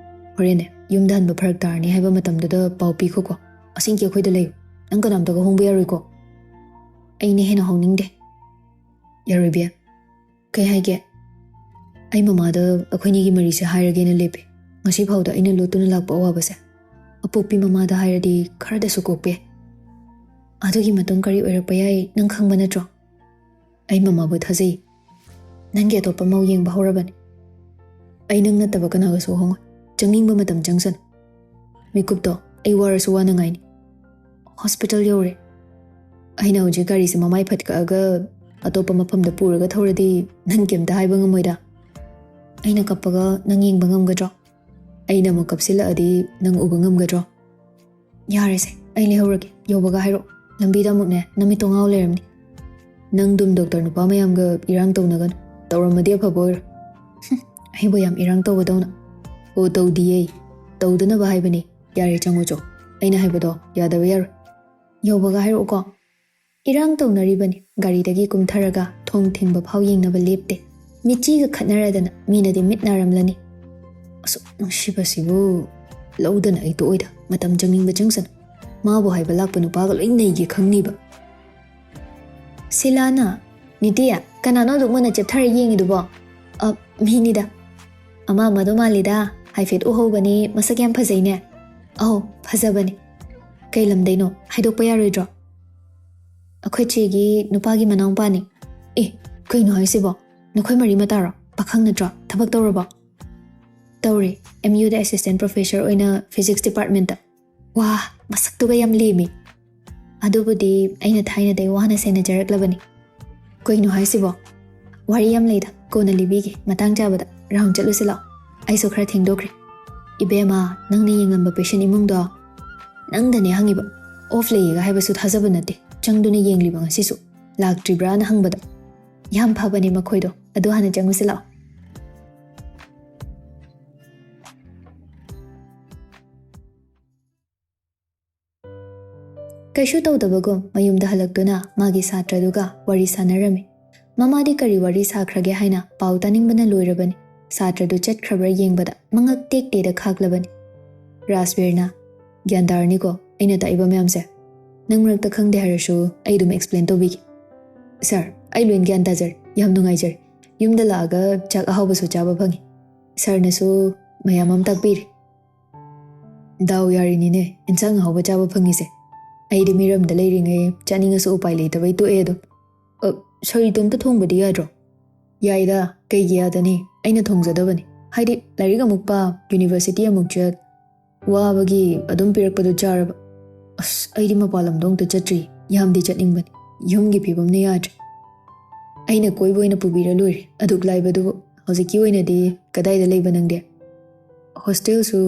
ꯍꯣꯔꯦꯟꯅꯦ, ꯌꯨꯝꯗ ꯍꯟꯕ ꯐꯔꯛ ꯇꯥꯔꯅꯤ ꯍꯥꯏꯕ ꯃꯇꯝꯗꯨꯗ ꯄꯥꯎ ꯄꯤꯈꯣꯀꯣ꯫ ꯑꯁꯤꯡꯀꯤ ꯑꯩꯈꯣꯏꯗ ꯂꯩꯌꯨ꯫ ꯅꯪ ꯀꯅꯥꯝꯇꯒ ꯍꯣꯡꯕ ꯌꯥꯔꯣꯏꯀꯣ꯫ ꯑꯩꯅ ꯍꯦꯟꯅ ꯍꯣꯡꯅꯤꯡꯗꯦ꯫ ꯌꯥꯔꯣꯏꯕꯤ꯫ ꯀꯩ ꯍꯥꯏꯒꯦ? ꯑꯩ ꯃꯃꯥꯗ ꯑꯩꯈꯣꯏꯅꯤꯒꯤ ꯃꯔꯤꯁꯦ ꯍꯥꯏꯔꯒꯦꯅ ꯂꯦꯞꯄꯦ꯫ ꯉꯁꯤ ꯐꯥꯎꯗ ꯑꯩꯅ ꯂꯣꯠꯇꯨꯅ ꯂꯥꯛꯄ ꯑꯋꯥꯕꯁꯦ ꯑꯄꯣꯛꯄꯤ ꯃꯃꯥꯗ ꯍꯥꯏꯔꯗꯤ ꯈꯔꯗꯁꯨ ꯀꯣꯛꯄ ꯌꯥꯏ꯫ ꯑꯗꯨꯒꯤ ꯃꯇꯨꯡ ꯀꯔꯤ ꯑꯣꯏꯔꯛꯄ ꯌꯥꯏ ꯅꯪ ꯈꯪꯕ ꯅꯠꯇ꯭ꯔꯣ? ꯑꯩ ꯃꯃꯥꯕꯨ ꯊꯥꯖꯩ꯫ ꯅꯪꯒꯤ ꯑꯇꯣꯞꯄ ꯃꯧ ꯌꯦꯡꯕ ꯍꯧꯔꯕꯅꯤ꯫ ꯑꯩ ꯅꯪ ꯅꯠꯇꯕ ꯀꯅꯥꯒꯁꯨ ꯍꯣꯡꯉꯣꯏ꯫ ꯆꯪꯅꯤꯡꯕ ꯃꯇꯝ ꯆꯪꯁꯅꯨ꯫ ꯃꯤꯀꯨꯞꯇꯣ ꯑꯩ ꯋꯥꯔꯁꯨ ꯋꯥꯅꯉꯥꯏꯅꯤ꯫ ꯍꯣꯁꯄꯤꯇꯥꯜ ꯌꯧꯔꯦ꯫ ꯑꯩꯅ ꯍꯧꯖꯤꯛ ꯒꯥꯔꯤꯁꯦ ꯃꯃꯥꯏ ꯐꯠ ꯀꯛꯑꯒ ꯑꯇꯣꯞꯄ ꯃꯐꯝꯗ ꯄꯨꯔꯒ ꯊꯧꯔꯗꯤ ꯅꯪ ꯀꯩꯝꯇ ꯍꯥꯏꯕ ꯉꯝꯃꯣꯏꯗ꯫ ꯑꯩꯅ ꯀꯞꯄꯒ ꯅꯪ ꯌꯦꯡꯕ ꯉꯝꯒꯗ꯭ꯔꯣ? ꯑꯩꯅ ꯑꯃꯨꯛ ꯀꯞꯁꯤꯜꯂꯛꯑꯗꯤ ꯅꯪ ꯎꯕ ꯉꯝꯒꯗ꯭ꯔꯣ? ꯌꯥꯔꯦꯁꯦ, ꯑꯩ ꯂꯩꯍꯧꯔꯒꯦ꯫ ꯌꯧꯕꯒ ꯍꯥꯏꯔꯛꯑꯣ꯫ ꯂꯝꯕꯤꯗ ꯑꯃꯨꯛꯅꯦ, ꯅꯃꯤꯠꯇꯣ ꯉꯥꯎ ꯂꯩꯔꯝꯅꯤ꯫ ꯅꯪꯗꯨꯝ ꯗꯣꯛꯇꯔ ꯅꯨꯄꯥ ꯃꯌꯥꯝꯒ ꯏꯔꯥꯡ ꯇꯧꯅꯒꯅꯨ꯫ ꯇꯧꯔꯝꯃꯗꯤ ꯑꯐꯕ ꯑꯣꯏꯔꯣꯏ꯫ ꯍꯨꯝ, ꯑꯩꯕꯨ ꯌꯥꯝ ꯏꯔꯥꯡ ꯇꯧꯕꯗꯧꯅ꯫ ꯑꯣ, ꯇꯧꯗꯤꯌꯦ꯫ ꯇꯧꯗꯅꯕ ꯍꯥꯏꯕꯅꯤ꯫ ꯌꯥꯔꯦ, ꯆꯪꯉꯣ ꯆꯣ꯫ ꯑꯩꯅ ꯍꯥꯏꯕꯗꯣ ꯌꯥꯗꯕ ꯌꯥꯔꯣꯏ꯫ ꯌꯧꯕꯒ ꯍꯥꯏꯔꯛꯎꯀꯣ꯫ ꯏꯔꯥꯡ ꯇꯧꯅꯔꯤꯕꯅꯤ꯫ ꯒꯥꯔꯤꯗꯒꯤ ꯀꯨꯝꯊꯔꯒ ꯊꯣꯡ ꯊꯤꯡꯕ ꯐꯥꯎ ꯌꯦꯡꯅꯕ ꯂꯦꯞꯇꯦ꯫ ꯃꯤꯆꯤꯒ ꯈꯠꯅꯔꯗꯅ ꯃꯤꯅꯗꯤ ꯃꯤꯠ ꯅꯥꯔꯝꯂꯅꯤ꯫ ꯑꯁꯨꯛ ꯅꯨꯡꯁꯤꯕꯁꯤꯕꯨ ꯂꯧꯗꯅ ꯑꯩ ꯇꯣꯛꯑꯣꯏꯗ꯫ ꯃꯇꯝ ꯆꯪꯅꯤꯡꯕ ꯆꯪꯁꯅꯨ꯫ ꯃꯥꯕꯨ ꯍꯥꯏꯕ ꯂꯥꯛꯄ ꯅꯨꯄꯥꯒ ꯂꯣꯏ ꯅꯩꯒꯦ ꯈꯪꯅꯤꯕ꯫ ꯁꯤꯂꯥꯅ, "ꯅꯤꯇꯤ, ꯀꯅꯥꯅꯣ ꯑꯗꯨꯛ ꯃꯨꯟꯅ ꯆꯦꯞꯊꯔ ꯌꯦꯡꯉꯤꯗꯨꯕꯣ?" ꯑ, ꯃꯤꯅꯤꯗ꯫ ꯑꯃ ꯑꯃꯗꯣ ꯃꯥꯜꯂꯤꯗ, ꯍꯥꯏꯐꯦꯠ ꯎꯍꯧꯕꯅꯤ, ꯃꯁꯛ ꯌꯥꯝ ꯐꯖꯩꯅꯦ꯫ ꯑꯧ, ꯐꯖꯕꯅꯤ꯫ ꯀꯩ ꯂꯝꯗꯩꯅꯣ? ꯍꯥꯏꯗꯣꯛꯄ ꯌꯥꯔꯣꯏꯗ꯭ꯔꯣ? ꯑꯩꯈꯣꯏ ꯆꯦꯒꯤ ꯅꯨꯄꯥꯒꯤ ꯃꯅꯥꯎꯄꯥꯅꯤ꯫ ꯑꯦ, ꯀꯩꯅꯣ ꯍꯥꯏꯁꯤꯕꯣ? ꯅꯈꯣꯏ ꯃꯔꯤ ꯃꯇꯥꯔꯣ? ꯄꯥꯈꯪ ꯅꯠꯇ꯭ꯔꯣ? ꯊꯕꯛ ꯇꯧꯔꯕꯣ? ꯇꯧꯔꯤ, ꯑꯦꯝ ꯌꯨꯗ assistant professor ꯑꯣꯏꯅ physics departmentꯇ꯫ ꯋꯥ, ꯃꯁꯛꯇꯨꯒ ꯌꯥꯝ ꯂꯦꯝꯃꯤ꯫ ꯑꯗꯨꯕꯨꯗꯤ ꯑꯩꯅ ꯊꯥꯏꯅꯗꯩ ꯋꯥꯅ ꯁꯦꯟꯅꯖꯔꯛꯂꯕꯅꯤ꯫ ꯀꯩꯅꯣ ꯍꯥꯏꯁꯤꯕꯣ? ꯋꯥꯔꯤ ꯌꯥꯝ ꯂꯩꯗ, ꯀꯣꯟꯅ ꯂꯤꯕꯤꯒꯦ, ꯃꯇꯥꯡ ꯆꯥꯕꯗ꯫ ꯔꯥꯎꯟ ꯆꯠꯂꯨꯁꯤ ꯂꯥꯛꯑꯣ, ꯑꯩꯁꯨ ꯈꯔ ꯊꯦꯡꯗꯣꯛꯈ꯭ꯔꯦ꯫ ꯏꯕꯦꯝꯃ, ꯅꯪꯅ ꯌꯦꯡꯉꯝꯕ patient ꯏꯃꯨꯡꯗꯣ ꯅꯪꯗꯅꯦ ꯍꯪꯉꯤꯕ꯫ ꯑꯣꯐ ꯂꯩꯌꯦꯒ ꯍꯥꯏꯕꯁꯨ ꯊꯥꯖꯕ ꯅꯠꯇꯦ, ꯆꯪꯗꯨꯅ ꯌꯦꯡꯂꯤꯕ ꯉꯁꯤꯁꯨ꯫ ꯂꯥꯛꯇ꯭ꯔꯤꯕ꯭ꯔꯥꯅ ꯍꯪꯕꯗ, ꯌꯥꯝ ꯐꯕꯅꯦ ꯃꯈꯣꯏꯗꯣ, ꯑꯗꯨ ꯍꯥꯟꯅ ꯆꯪꯉꯨꯁꯤ ꯂꯥꯛꯑꯣ꯫ ꯀꯩꯁꯨ ꯇꯧꯗꯕꯒꯨꯝ ꯃꯌꯨꯝꯗ ꯍꯜꯂꯛꯇꯨꯅ ꯃꯥꯒꯤ ꯁꯥꯇ꯭ꯔꯗꯨꯒ ꯋꯥꯔꯤ ꯁꯥꯟꯅꯔꯝꯃꯤ꯫ ꯃꯃꯥꯗꯤ ꯀꯔꯤ ꯋꯥꯔꯤ ꯁꯥꯈ꯭ꯔꯒꯦ ꯍꯥꯏꯅ ꯄꯥꯎ ꯇꯥꯅꯤꯡꯕꯅ ꯂꯣꯏꯔꯕꯅꯤ꯫ ꯁꯥꯇ꯭ꯔꯗꯨ ꯆꯠꯈ꯭ꯔꯕ꯭ꯔꯥ ꯌꯦꯡꯕꯗ ꯃꯉꯛ ꯇꯦꯛ ꯇꯦꯗ ꯈꯥꯛꯂꯕꯅꯤ꯫ ꯔꯥꯖꯕꯤꯔꯅ, "ꯒ꯭ꯌꯥꯟ ꯇꯥꯔꯅꯤꯀꯣ ꯑꯩꯅ ꯇꯥꯛꯏꯕ ꯃꯌꯥꯝꯁꯦ? ꯅꯪ ꯃꯔꯛꯇ ꯈꯪꯗꯦ ꯍꯥꯏꯔꯁꯨ ꯑꯩ ꯑꯗꯨꯝ explain ꯇꯧꯕꯤꯒꯦ꯫" "ꯁꯥꯔ, ꯑꯩ ꯂꯣꯏ ꯒ꯭ꯌꯥꯟ ꯇꯥꯖꯔꯦ, ꯌꯥꯝ ꯅꯨꯡꯉꯥꯏꯖꯔꯦ꯫ ꯌꯨꯝꯗ ꯂꯥꯛꯑꯒ ꯆꯥꯛ ꯑꯍꯥꯎꯕꯁꯨ ꯆꯥꯕ ꯐꯪꯉꯤ꯫ ꯁꯥꯔꯅꯁꯨ ꯃꯌꯥꯝ ꯑꯃ ꯇꯥꯛꯄꯤꯔꯦ꯫" "ꯗꯥꯎ ꯌꯥꯔꯤꯅꯤꯅꯦ, ꯏꯟꯁꯥꯡ ꯑꯍꯥꯎꯕ ꯆꯥꯕ ꯐꯪꯉꯤꯁꯦ꯫ ꯑꯩꯗꯤ ꯃꯤꯔꯝꯗ ꯂꯩꯔꯤꯉꯩ ꯆꯥꯅꯤꯡꯉꯁꯨ ꯎꯄꯥꯏ ꯂꯩꯇꯕꯩ ꯇꯣꯛꯑꯦ ꯑꯗꯨꯝ꯫ ꯑ, ꯁꯥꯔ ꯏꯇꯣꯝꯇ ꯊꯣꯡꯕꯗꯤ ꯌꯥꯗ꯭ꯔꯣ?" "ꯌꯥꯏꯗ, ꯀꯩꯒꯤ ꯌꯥꯗꯅꯤ? ꯑꯩꯅ ꯊꯣꯡꯖꯗꯕꯅꯤ꯫ ꯍꯥꯏꯗꯤ ꯂꯥꯏꯔꯤꯛ ꯑꯃꯨꯛ ꯄꯥ, university ꯑꯃꯨꯛ ꯆꯠ, ꯋꯥꯕꯒꯤ ꯑꯗꯨꯝ ꯄꯤꯔꯛꯄꯗꯨ ꯆꯥꯔꯕ꯫ ꯑꯁ, ꯑꯩꯗꯤ ꯃꯄꯥꯟ ꯂꯝꯗ ꯑꯃꯨꯛꯇ ꯆꯠꯇ꯭ꯔꯤ, ꯌꯥꯝꯗꯤ ꯆꯠꯅꯤꯡꯕꯅꯤ꯫ ꯌꯨꯝꯒꯤ ꯐꯤꯕꯝꯅ ꯌꯥꯗ꯭ꯔꯦ꯫ ꯑꯩꯅ ꯀꯣꯏꯕ ꯑꯣꯏꯅ ꯄꯨꯕꯤꯔ ꯂꯣꯏꯔꯦ, ꯑꯗꯨꯛ ꯂꯥꯏꯕꯗꯨꯕꯨ꯫ ꯍꯧꯖꯤꯛꯀꯤ ꯑꯣꯏꯅꯗꯤ ꯀꯗꯥꯏꯗ ꯂꯩꯕ ꯅꯪꯗꯤ?" "ꯍꯣꯁꯇꯦꯜꯁꯨ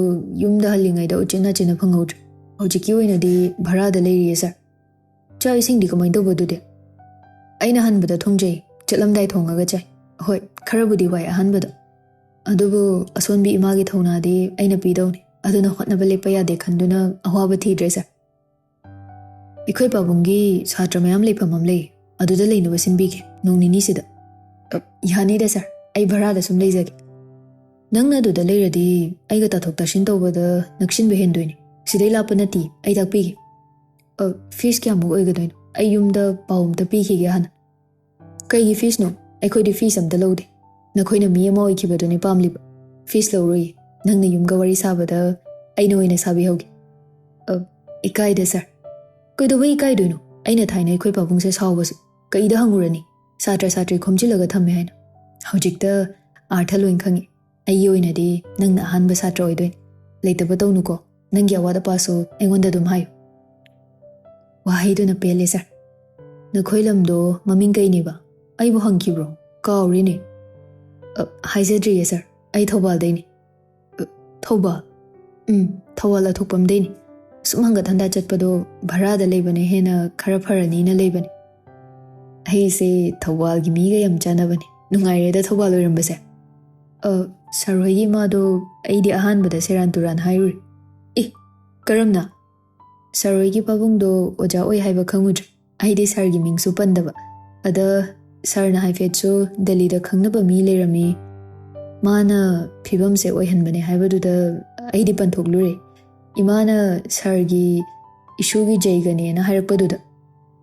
ꯌꯨꯝꯗ ꯍꯜꯂꯤꯉꯩꯗ ꯎꯆꯤꯟ ꯅꯥꯆꯤꯟꯅ ꯐꯪꯍꯧꯗ꯭ꯔꯦ꯫ ꯍꯧꯖꯤꯛꯀꯤ ꯑꯣꯏꯅꯗꯤ ꯚꯔꯥꯗ ꯂꯩꯔꯤꯌꯦ ꯁꯥꯔ꯫" "ꯆꯥꯛ ꯏꯁꯤꯡꯗꯤ ꯀꯃꯥꯏꯅ ꯇꯧꯕ ꯑꯗꯨꯗꯤ?" "ꯑꯩꯅ ꯍꯟꯕꯗ ꯊꯣꯡꯖꯩ, ꯆꯠꯂꯝꯗꯥꯏ ꯊꯣꯡꯉꯒ ꯆꯥꯏ꯫ ꯍꯣꯏ, ꯈꯔꯕꯨꯗꯤ ꯋꯥꯏ ꯑꯍꯥꯟꯕꯗ꯫ ꯑꯗꯨꯕꯨ ꯑꯁꯣꯟꯕꯤ ꯏꯃꯥꯒꯤ ꯊꯧꯅꯥꯗꯤ ꯑꯩꯅ ꯄꯤꯗꯧꯅꯤ꯫ ꯑꯗꯨꯅ ꯍꯣꯠꯅꯕ ꯂꯦꯞꯄ ꯌꯥꯗꯦ ꯈꯟꯗꯨꯅ ꯑꯋꯥꯕ ꯊꯤꯗ꯭ꯔꯦ ꯁꯥꯔ꯫ ꯑꯩꯈꯣꯏ ꯄꯥꯕꯨꯡꯒꯤ ꯁꯥꯇ꯭ꯔ ꯃꯌꯥꯝ ꯂꯩꯐꯝ ꯑꯃ ꯂꯩ, ꯑꯗꯨꯗ ꯂꯩꯅꯕ ꯁꯤꯟꯕꯤꯒꯦ ꯅꯣꯡ ꯅꯤꯅꯤꯁꯤꯗ꯫" "ꯑ, ꯌꯥꯅꯤꯗ ꯁꯥꯔ, ꯑꯩ ꯚꯔꯥꯗ ꯁꯨꯝ ꯂꯩꯖꯒꯦ꯫" "ꯅꯪꯅ ꯑꯗꯨꯗ ꯂꯩꯔꯗꯤ ꯑꯩꯒ ꯇꯥꯊꯣꯛ ꯇꯥꯁꯤꯟ ꯇꯧꯕꯗ ꯅꯛꯁꯤꯟꯕ ꯍꯦꯟꯗꯣꯏꯅꯤ꯫ ꯁꯤꯗꯩ ꯂꯥꯞꯄ ꯅꯠꯇꯦ, ꯑꯩ ꯇꯥꯛꯄꯤꯒꯦ꯫" "ꯑ, ꯐꯤꯁ ꯀꯌꯥꯃꯨꯛ ꯑꯣꯏꯒꯗꯣꯏꯅꯣ? ꯑꯩ ꯌꯨꯝꯗ ꯄꯥꯎ ꯑꯝꯇ ꯄꯤꯈꯤꯒꯦ ꯍꯥꯟꯅ꯫" "ꯀꯩꯒꯤ ꯐꯤꯁꯅꯣ? ꯑꯩꯈꯣꯏꯗꯤ ꯐꯤꯁ ꯑꯝꯇ ꯂꯧꯗꯦ꯫" ꯅꯈꯣꯏꯅ ꯃꯤ ꯑꯃ ꯑꯣꯏꯈꯤꯕꯗꯨꯅꯤ ꯄꯥꯝꯂꯤꯕ꯫ ꯐꯤꯁ ꯂꯧꯔꯣꯏꯌꯦ꯫ ꯅꯪꯅ ꯌꯨꯝꯒ ꯋꯥꯔꯤ ꯁꯥꯕꯗ ꯑꯩꯅ ꯑꯣꯏꯅ ꯁꯥꯕꯤꯍꯧꯒꯦ꯫ ꯑ, ꯏꯀꯥꯏꯗ ꯁꯥꯔ꯫ ꯀꯩꯗꯧꯕꯩ ꯏꯀꯥꯏꯗꯣꯏꯅꯣ? ꯑꯩꯅ ꯊꯥꯏꯅ ꯑꯩꯈꯣꯏ ꯄꯥꯕꯨꯡꯁꯦ ꯁꯥꯎꯕꯁꯦ ꯀꯩꯗ ꯍꯪꯉꯨꯔꯅꯤ? ꯁꯥꯇ꯭ꯔ ꯁꯥꯇ꯭ꯔꯤ ꯈꯣꯝꯖꯤꯜꯂꯒ ꯊꯝꯃꯦ ꯍꯥꯏꯅ꯫ ꯍꯧꯖꯤꯛꯇ ꯑꯥꯔꯊ ꯂꯣꯏ ꯈꯪꯉꯤ꯫ ꯑꯩꯒꯤ ꯑꯣꯏꯅꯗꯤ ꯅꯪꯅ ꯑꯍꯥꯟꯕ ꯁꯥꯇ꯭ꯔ ꯑꯣꯏꯗꯣꯏꯅꯤ꯫ ꯂꯩꯇꯕ ꯇꯧꯅꯨꯀꯣ꯫ ꯅꯪꯒꯤ ꯑꯋꯥꯠ ꯑꯄꯥꯁꯨ ꯑꯩꯉꯣꯟꯗ ꯑꯗꯨꯝ ꯍꯥꯏꯌꯨ꯫ ꯋꯥꯍꯩꯗꯨꯅ ꯄꯦꯜꯂꯦ ꯁꯥꯔ꯫ ꯅꯈꯣꯏ ꯂꯝꯗꯣ ꯃꯃꯤꯡ ꯀꯩꯅꯦꯕ? ꯑꯩꯕꯨ ꯍꯪꯈꯤꯕ꯭ꯔꯣ? ꯀꯥꯎꯔꯦꯅꯦ꯫ ꯑ, ꯍꯥꯏꯖꯗ꯭ꯔꯤꯌꯦ ꯁꯥꯔ꯫ ꯑꯩ ꯊꯧꯕꯥꯜꯗꯩꯅꯤ꯫ ꯑ, ꯊꯧꯕꯥꯜ? ꯎꯝ, ꯊꯧꯕꯥꯜ ꯑꯊꯣꯛꯄꯝꯗꯩꯅꯤ꯫ ꯁꯨꯝ ꯍꯪꯒꯠ ꯍꯟꯗ ꯆꯠꯄꯗꯣ ꯚꯔꯥꯗ ꯂꯩꯕꯅ ꯍꯦꯟꯅ ꯈꯔ ꯐꯔꯅꯤꯅ ꯂꯩꯕꯅꯤ꯫ ꯑꯩꯁꯦ ꯊꯧꯕꯥꯜꯒꯤ ꯃꯤꯒ ꯌꯥꯝ ꯆꯥꯟꯅꯕꯅꯤ꯫ ꯅꯨꯡꯉꯥꯏꯔꯦꯗ ꯊꯧꯕꯥꯜ ꯑꯣꯏꯔꯝꯕꯁꯦ꯫ ꯑ, ꯁꯥꯔ ꯍꯣꯏꯒꯤ ꯏꯃꯥꯗꯣ ꯑꯩꯗꯤ ꯑꯍꯥꯟꯕꯗ ꯁꯦꯔꯥꯟ ꯇꯨꯔꯥꯟ ꯍꯥꯏꯔꯨꯔꯦ꯫ ꯑꯦ, ꯀꯔꯝꯅ? ꯁꯥꯔ ꯍꯣꯏꯒꯤ ꯄꯥꯕꯨꯡꯗꯣ ꯑꯣꯖꯥ ꯑꯣꯏ ꯍꯥꯏꯕ ꯈꯪꯉꯨꯗ꯭ꯔꯦ꯫ ꯑꯩꯗꯤ ꯁꯥꯔꯒꯤ ꯃꯤꯡꯁꯨ ꯄꯟꯗꯕ꯫ ꯑꯗ ꯁꯥꯔꯅ ꯍꯥꯏꯐꯦꯠꯁꯨ ꯗꯦꯜꯂꯤꯗ ꯈꯪꯅꯕ ꯃꯤ ꯂꯩꯔꯝꯃꯤ, ꯃꯥꯅ ꯐꯤꯕꯝꯁꯦ ꯑꯣꯏꯍꯟꯕꯅꯦ ꯍꯥꯏꯕꯗꯨꯗ ꯑꯩꯗꯤ ꯄꯟꯊꯣꯛꯂꯨꯔꯦ꯫ ꯏꯃꯥꯅ ꯁꯥꯔꯒꯤ ꯏꯁꯨꯒꯤ ꯖꯩꯒꯅꯦꯅ ꯍꯥꯏꯔꯛꯄꯗꯨꯗ꯫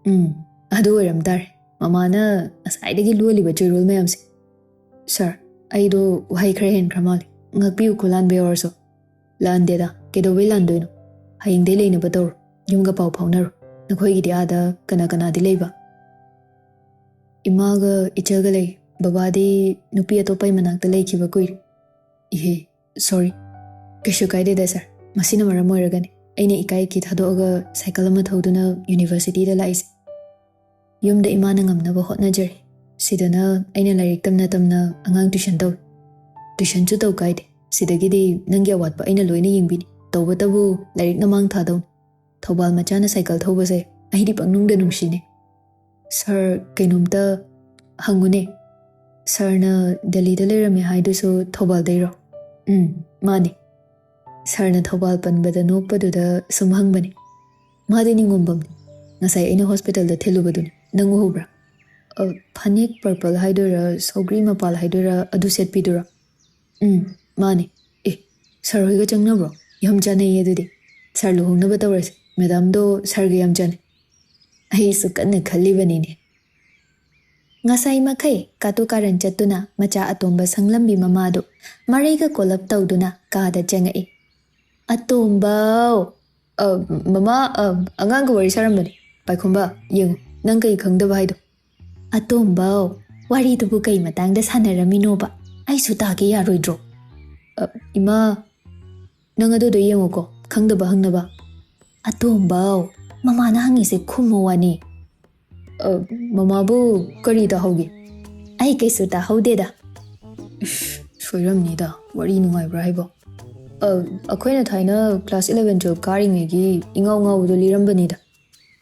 ꯎꯝ, ꯑꯗꯨ ꯑꯣꯏꯔꯝ ꯇꯥꯔꯦ꯫ ꯃꯃꯥꯅ ꯉꯁꯥꯏꯗꯒꯤ ꯂꯣꯜꯂꯤꯕ ꯆꯣꯏꯔꯣꯜ ꯃꯌꯥꯝꯁꯦ꯫ ꯁꯥꯔ, ꯑꯩꯗꯣ ꯋꯥꯍꯩ ꯈꯔ ꯍꯦꯟꯈ꯭ꯔ ꯃꯥꯜꯂꯦ꯫ ꯉꯥꯛꯄꯤꯌꯨꯀꯣ ꯂꯥꯟꯕ ꯌꯥꯎꯔꯁꯨ꯫ ꯂꯥꯟꯗꯦꯗ, ꯀꯩꯗꯧꯕꯩ ꯂꯥꯟꯗꯣꯏꯅꯣ? ꯍꯌꯦꯡꯗꯩ ꯂꯩꯅꯕ ꯇꯧꯔꯣ꯫ ꯌꯨꯝꯒ ꯄꯥꯎ ꯐꯥꯎꯅꯔꯣ꯫ ꯅꯈꯣꯏꯒꯤꯗꯤ ꯑꯥꯗ ꯀꯅꯥ ꯀꯅꯥꯗꯤ ꯂꯩꯕ? ꯏꯃꯥꯒ ꯏꯆꯜꯒ ꯂꯩ꯫ ꯕꯕꯥꯗꯤ ꯅꯨꯄꯤ ꯑꯇꯣꯞꯄꯩ ꯃꯅꯥꯛꯇ ꯂꯩꯈꯤꯕ ꯀꯨꯏꯔꯦ꯫ ꯏꯍꯦ, ꯁꯣꯔꯤ꯫ ꯀꯩꯁꯨ ꯀꯥꯏꯗꯦꯗ ꯁꯥꯔ꯫ ꯃꯁꯤꯅ ꯃꯔꯝ ꯑꯣꯏꯔꯒꯅꯤ ꯑꯩꯅ ꯏꯀꯥꯏ ꯏꯀꯤ ꯊꯥꯗꯣꯛꯑꯒ ꯁꯥꯏꯀꯜ ꯑꯃ ꯊꯧꯗꯨꯅ ꯌꯨꯅꯤꯚꯔꯁꯤꯇꯤꯗ ꯂꯥꯛꯏꯁꯦ꯫ ꯌꯨꯝꯗ ꯏꯃꯥꯅ ꯉꯝꯅꯕ ꯍꯣꯠꯅꯖꯔꯤ꯫ ꯁꯤꯗꯅ ꯑꯩꯅ ꯂꯥꯏꯔꯤꯛ ꯇꯝꯅ ꯇꯝꯅ ꯑꯉꯥꯡ ꯇ꯭ꯌꯨꯁꯟ ꯇꯧꯏ꯫ ꯇ꯭ꯌꯨꯁꯟꯁꯨ ꯇꯧ ꯀꯥꯏꯗꯦ꯫ ꯁꯤꯗꯒꯤꯗꯤ ꯅꯪꯒꯤ ꯑꯋꯥꯠꯄ ꯑꯩꯅ ꯂꯣꯏꯅ ꯌꯦꯡꯕꯤꯅꯤ꯫ ꯇꯧꯕꯇꯕꯨ ꯂꯥꯏꯔꯤꯛꯅ ꯃꯥꯡ ꯊꯥꯗꯧꯅꯤ꯫ ꯊꯧꯕꯥꯜ ꯃꯆꯥꯅ ꯁꯥꯏꯀꯜ ꯊꯧꯕꯁꯦ ꯑꯩꯗꯤ ꯄꯪꯅꯨꯡꯗ ꯅꯨꯡꯁꯤꯅꯦ꯫ ꯁꯥꯔ, ꯀꯩꯅꯣꯝꯇ ꯍꯪꯉꯨꯅꯦ꯫ ꯁꯥꯔꯅ ꯗꯦꯜꯂꯤꯗ ꯂꯩꯔꯝꯃꯦ ꯍꯥꯏꯗꯨꯁꯨ ꯊꯧꯕꯥꯜꯗꯩꯔꯣ? ꯎꯝ, ꯃꯥꯅꯦ꯫ ꯁꯥꯔꯅ ꯊꯧꯕꯥꯜ ꯄꯟꯕꯗ ꯅꯣꯛꯄꯗꯨꯗ ꯁꯨꯝ ꯍꯪꯕꯅꯦ꯫ ꯃꯥꯗꯤ ꯅꯤꯉꯣꯝꯕꯝꯅꯤ꯫ ꯉꯁꯥꯏ ꯑꯩꯅ ꯍꯣꯁꯄꯤꯇꯥꯜꯗ ꯊꯤꯜꯂꯨꯕꯗꯨꯅꯤ꯫ ꯅꯪ ꯎꯍꯧꯕ꯭ꯔꯥ? ꯑ, ꯐꯅꯦꯛ ꯄꯔꯄꯜ ꯍꯥꯏꯗꯣꯏꯔꯥ, ꯁꯧꯒ꯭ꯔꯤ ꯃꯄꯥꯜ ꯍꯥꯏꯗꯣꯏꯔꯥ, ꯑꯗꯨ ꯁꯦꯠꯄꯤꯗꯨꯔꯥ? ꯎꯝ, ꯃꯥꯅꯦ꯫ ꯑꯦ, ꯁꯥꯔ ꯍꯣꯏꯒ ꯆꯪꯅꯕ꯭ꯔꯣ? ꯌꯥꯝ ꯆꯥꯟꯅꯩꯌꯦ ꯑꯗꯨꯗꯤ꯫ ꯁꯥꯔ ꯂꯨꯍꯣꯡꯅꯕ ꯇꯧꯔꯁꯦ꯫ ꯃꯦꯗꯥꯝꯗꯣ ꯁꯥꯔꯒ ꯌꯥꯝ ꯆꯥꯟꯅꯩ꯫ ꯑꯩꯁꯨ ꯀꯟꯅ ꯈꯜꯂꯤꯕꯅꯤꯅꯦ꯫ ꯉꯁꯥꯏ ꯃꯈꯩ ꯀꯥꯇꯨ ꯀꯥꯔꯟ ꯆꯠꯇꯨꯅ ꯃꯆꯥ ꯑꯇꯣꯝꯕ ꯁꯪꯂꯝꯕꯤ ꯃꯃꯥꯗꯨ ꯃꯔꯩꯒ ꯀꯣꯜꯂꯞ ꯇꯧꯗꯨꯅ ꯀꯥꯗ ꯆꯪꯉꯛꯏ꯫ "ꯑꯇꯣꯝꯕꯧ!" "ꯑ, ꯃꯃꯥ, ꯑ, ꯑꯉꯥꯡꯒ ꯋꯥꯔꯤ ꯁꯥꯔꯝꯕꯅꯤ꯫ ꯄꯥꯏꯈꯣꯝꯕ, ꯌꯦꯡꯉꯨ, ꯅꯪ ꯀꯩ ꯈꯪꯗꯕ ꯍꯥꯏꯗꯣ?" "ꯑꯇꯣꯝꯕꯧ, ꯋꯥꯔꯤꯗꯨꯕꯨ ꯀꯩ ꯃꯇꯥꯡꯗ ꯁꯥꯟꯅꯔꯝꯃꯤꯅꯣꯕ? ꯑꯩꯁꯨ ꯇꯥꯒꯦ ꯌꯥꯔꯣꯏꯗ꯭ꯔꯣ?" "ꯑ, ꯏꯃꯥ, ꯅꯪ ꯑꯗꯨꯗꯣ ꯌꯦꯡꯉꯨꯀꯣ, ꯈꯪꯗꯕ ꯍꯪꯅꯕ꯫" "ꯑꯇꯣꯝꯕꯧ, ꯃꯃꯥꯅ ꯍꯪꯉꯤꯁꯦ ꯈꯨꯝꯃꯣ ꯋꯥꯅꯤ꯫" "ꯑ, ꯃꯃꯥꯕꯨ ꯀꯔꯤ ꯇꯥꯍꯧꯒꯦ?" "ꯑꯩ ꯀꯩꯁꯨ ꯇꯥꯍꯧꯗꯦꯗ꯫" "ꯏꯁ, ꯁꯣꯏꯔꯝꯅꯤꯗ, ꯋꯥꯔꯤ ꯅꯨꯡꯉꯥꯏꯕ꯭ꯔꯥ ꯍꯥꯏꯕꯣ?" "ꯑ, ꯑꯩꯈꯣꯏꯅ ꯊꯥꯏꯅ class eleven twelve ꯀꯥꯔꯤꯉꯩꯒꯤ ꯏꯉꯥꯎ ꯉꯥꯎꯕꯗꯣ ꯂꯤꯔꯝꯕꯅꯤꯗ꯫"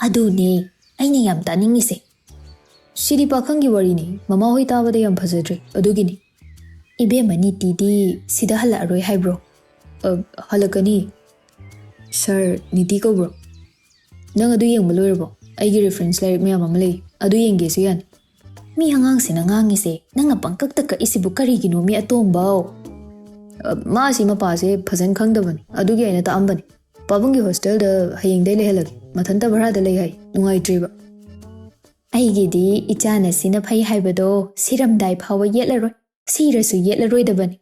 "ꯑꯗꯨꯅꯦ ꯑꯩꯅ ꯌꯥꯝ ꯇꯥꯅꯤꯡꯉꯤꯁꯦ꯫" "ꯁꯤꯗꯤ ꯄꯥꯈꯪꯒꯤ ꯋꯥꯔꯤꯅꯤ, ꯃꯃꯥꯍꯣꯏ ꯇꯥꯕꯗ ꯌꯥꯝ ꯐꯖꯗ꯭ꯔꯦ, ꯑꯗꯨꯒꯤꯅꯤ꯫" "ꯏꯕꯦꯝꯃ ꯅꯤꯇꯤꯗꯤ ꯁꯤꯗ ꯍꯜꯂꯛꯑꯔꯣꯏ ꯍꯥꯏꯕ꯭ꯔꯣ?" "ꯑ, ꯍꯜꯂꯛꯀꯅꯤ꯫" "ꯁꯥꯔ, ꯅꯤꯇꯤ ꯀꯧꯕ꯭ꯔꯣ? ꯅꯪ ꯑꯗꯨ ꯌꯦꯡꯕ ꯂꯣꯏꯔꯕꯣ? ꯑꯩꯒꯤ reference ꯂꯥꯏꯔꯤꯛ ꯃꯌꯥꯝ ꯑꯃ ꯂꯩ, ꯑꯗꯨ ꯌꯦꯡꯒꯦꯁꯨ ꯌꯥꯅꯤ꯫" "ꯃꯤ ꯑꯉꯥꯡꯁꯤꯅ ꯉꯥꯡꯉꯤꯁꯦ ꯅꯪꯅ ꯄꯪꯀꯛꯇ ꯀꯛꯏꯁꯤꯕꯨ ꯀꯔꯤꯒꯤꯅꯣ, ꯃꯤ ꯑꯇꯣꯝꯕꯧ?" "ꯑ, ꯃꯥꯁꯤ ꯃꯄꯥꯁꯦ ꯐꯖꯅ ꯈꯪꯗꯕꯅꯤ, ꯑꯗꯨꯒꯤ ꯑꯩꯅ ꯇꯥꯛꯑꯝꯕꯅꯤ꯫ ꯄꯥꯕꯨꯡꯒꯤ ꯍꯣꯁꯇꯦꯜꯗ ꯍꯌꯦꯡꯗꯩ ꯂꯩꯍꯜꯂꯒꯦ, ꯃꯊꯟꯇ ꯚꯔꯥꯗ ꯂꯩ ꯍꯥꯏ, ꯅꯨꯡꯉꯥꯏꯇ꯭ꯔꯤꯕ꯫" "ꯑꯩꯒꯤꯗꯤ ꯏꯆꯥꯅ ꯁꯤꯅ ꯐꯩ ꯍꯥꯏꯕꯗꯣ ꯁꯤꯔꯝꯗꯥꯏ ꯐꯥꯎꯕ ꯌꯦꯠꯂꯔꯣꯏ, ꯁꯤꯔꯁꯨ ꯌꯦꯠꯂꯔꯣꯏꯗꯕꯅꯤ꯫"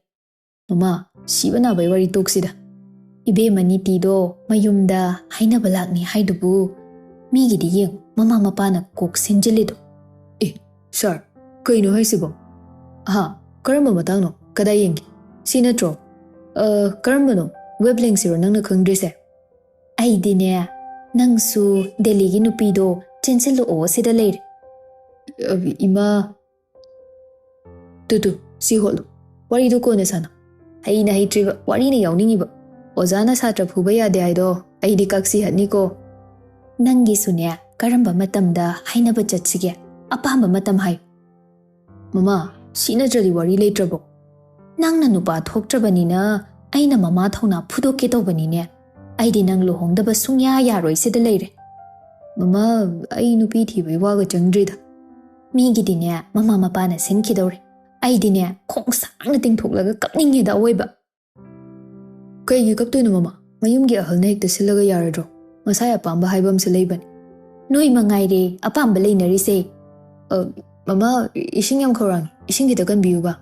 "ꯃꯃꯥ, ꯁꯤꯕ ꯅꯥꯕꯩ ꯋꯥꯔꯤ ꯇꯣꯛꯁꯤꯗ꯫ ꯏꯕꯦꯝꯃ ꯅꯤꯇꯤꯗꯣ ꯃꯌꯨꯝꯗ ꯍꯥꯏꯅꯕ ꯂꯥꯛꯅꯤ ꯍꯥꯏꯗꯨꯕꯨ, ꯃꯤꯒꯤꯗꯤ ꯌꯦꯡꯉꯨ, ꯃꯃꯥ ꯃꯄꯥꯅ ꯀꯣꯛ ꯁꯤꯟꯖꯤꯜꯂꯤꯗꯣ꯫" "ꯑꯦ, ꯁꯥꯔ, ꯀꯩꯅꯣ ꯍꯥꯏꯁꯤꯕꯣ? ꯑꯍꯥ, ꯀꯔꯝꯕ ꯃꯇꯥꯡꯅꯣ? ꯀꯗꯥꯏ ꯌꯦꯡꯒꯦ? ꯁꯤ ꯅꯠꯇ꯭ꯔꯣ? ꯑ, ꯀꯔꯝꯕꯅꯣ? Wavelengthꯁꯤꯔꯣ ꯅꯪꯅ ꯈꯪꯗ꯭ꯔꯤꯁꯦ?" "ꯑꯩꯗꯤꯅꯦ, ꯅꯪꯁꯨ ꯗꯦꯜꯂꯤꯒꯤ ꯅꯨꯄꯤꯗꯣ ꯆꯦꯟꯁꯤꯜꯂꯛꯑꯣ ꯁꯤꯗ ꯂꯩꯔꯦ꯫" "ꯑ, ꯏꯃꯥ꯫" "ꯇꯨ, ꯇꯨ, ꯁꯤ ꯍꯣꯠꯂꯨ꯫ ꯋꯥꯔꯤꯗꯨ ꯀꯣꯟꯅ ꯁꯥꯟꯅꯧ꯫ ꯍꯩꯅ ꯍꯩꯇ꯭ꯔꯤꯕ, ꯋꯥꯔꯤꯅ ꯌꯥꯎꯅꯤꯡꯉꯤꯕ꯫ ꯑꯣꯖꯥꯅ ꯁꯥꯇ꯭ꯔ ꯐꯨꯕ ꯌꯥꯗꯦ ꯍꯥꯏꯗꯣ ꯑꯩꯗꯤ ꯀꯛꯁꯤ ꯍꯠꯅꯤꯀꯣ꯫" "ꯅꯪꯒꯤꯁꯨꯅꯦ, ꯀꯔꯝꯕ ꯃꯇꯝꯗ ꯍꯥꯏꯅꯕ ꯆꯠꯁꯤꯒꯦ? ꯑꯄꯥꯝꯕ ꯃꯇꯝ ꯍꯥꯏꯌꯨ꯫" "ꯃꯃꯥ, ꯁꯤ ꯅꯠꯇ꯭ꯔꯗꯤ ꯋꯥꯔꯤ ꯂꯩꯇ꯭ꯔꯕꯣ?" "ꯅꯪꯅ ꯅꯨꯄꯥ ꯊꯣꯛꯇ꯭ꯔꯕꯅꯤꯅ ꯑꯩꯅ ꯃꯃꯥ ꯊꯧꯅꯥ ꯐꯨꯗꯣꯛꯀꯦ ꯇꯧꯕꯅꯤꯅꯦ꯫ ꯑꯩꯗꯤ ꯅꯪ ꯂꯨꯍꯣꯡꯗꯕ ꯁꯨꯡꯌꯥ ꯌꯥꯔꯣꯏ, ꯁꯤꯗ ꯂꯩꯔꯦ꯫" "ꯃꯃꯥ, ꯑꯩ ꯅꯨꯄꯤ ꯊꯤꯕꯩ ꯋꯥꯒ ꯆꯪꯗ꯭ꯔꯤꯗ꯫" "ꯃꯤꯒꯤꯗꯤꯅꯦ ꯃꯃꯥ ꯃꯄꯥꯅ ꯁꯤꯟꯈꯤꯗꯧꯔꯦ, ꯑꯩꯗꯤꯅꯦ ꯈꯣꯡ ꯁꯥꯡꯅ ꯇꯤꯡꯊꯣꯛꯂꯒ ꯀꯞꯅꯤꯡꯉꯦꯗ ꯑꯋꯣꯏꯕ꯫" "ꯀꯩꯒꯤ ꯀꯞꯇꯣꯏꯅꯣ ꯃꯃꯥ? ꯃꯌꯨꯝꯒꯤ ꯑꯍꯜꯅ ꯍꯦꯛꯇ ꯁꯤꯜꯂꯒ ꯌꯥꯔꯗ꯭ꯔꯣ? ꯃꯁꯥꯏ ꯑꯄꯥꯝꯕ ꯍꯥꯏꯕ ꯑꯃꯁꯨ ꯂꯩꯕꯅꯤ꯫" "ꯅꯣꯏ ꯃꯉꯥꯏꯔꯦ ꯑꯄꯥꯝꯕ ꯂꯩꯅꯔꯤꯁꯦ꯫" "ꯑ, "ꯃꯃꯥ, ꯏꯁꯤꯡ ꯌꯥꯝ ꯈꯧꯔꯥꯡꯉꯤ, ꯏꯁꯤꯡ ꯈꯤꯇ ꯀꯟꯕꯤꯌꯨꯕ꯫"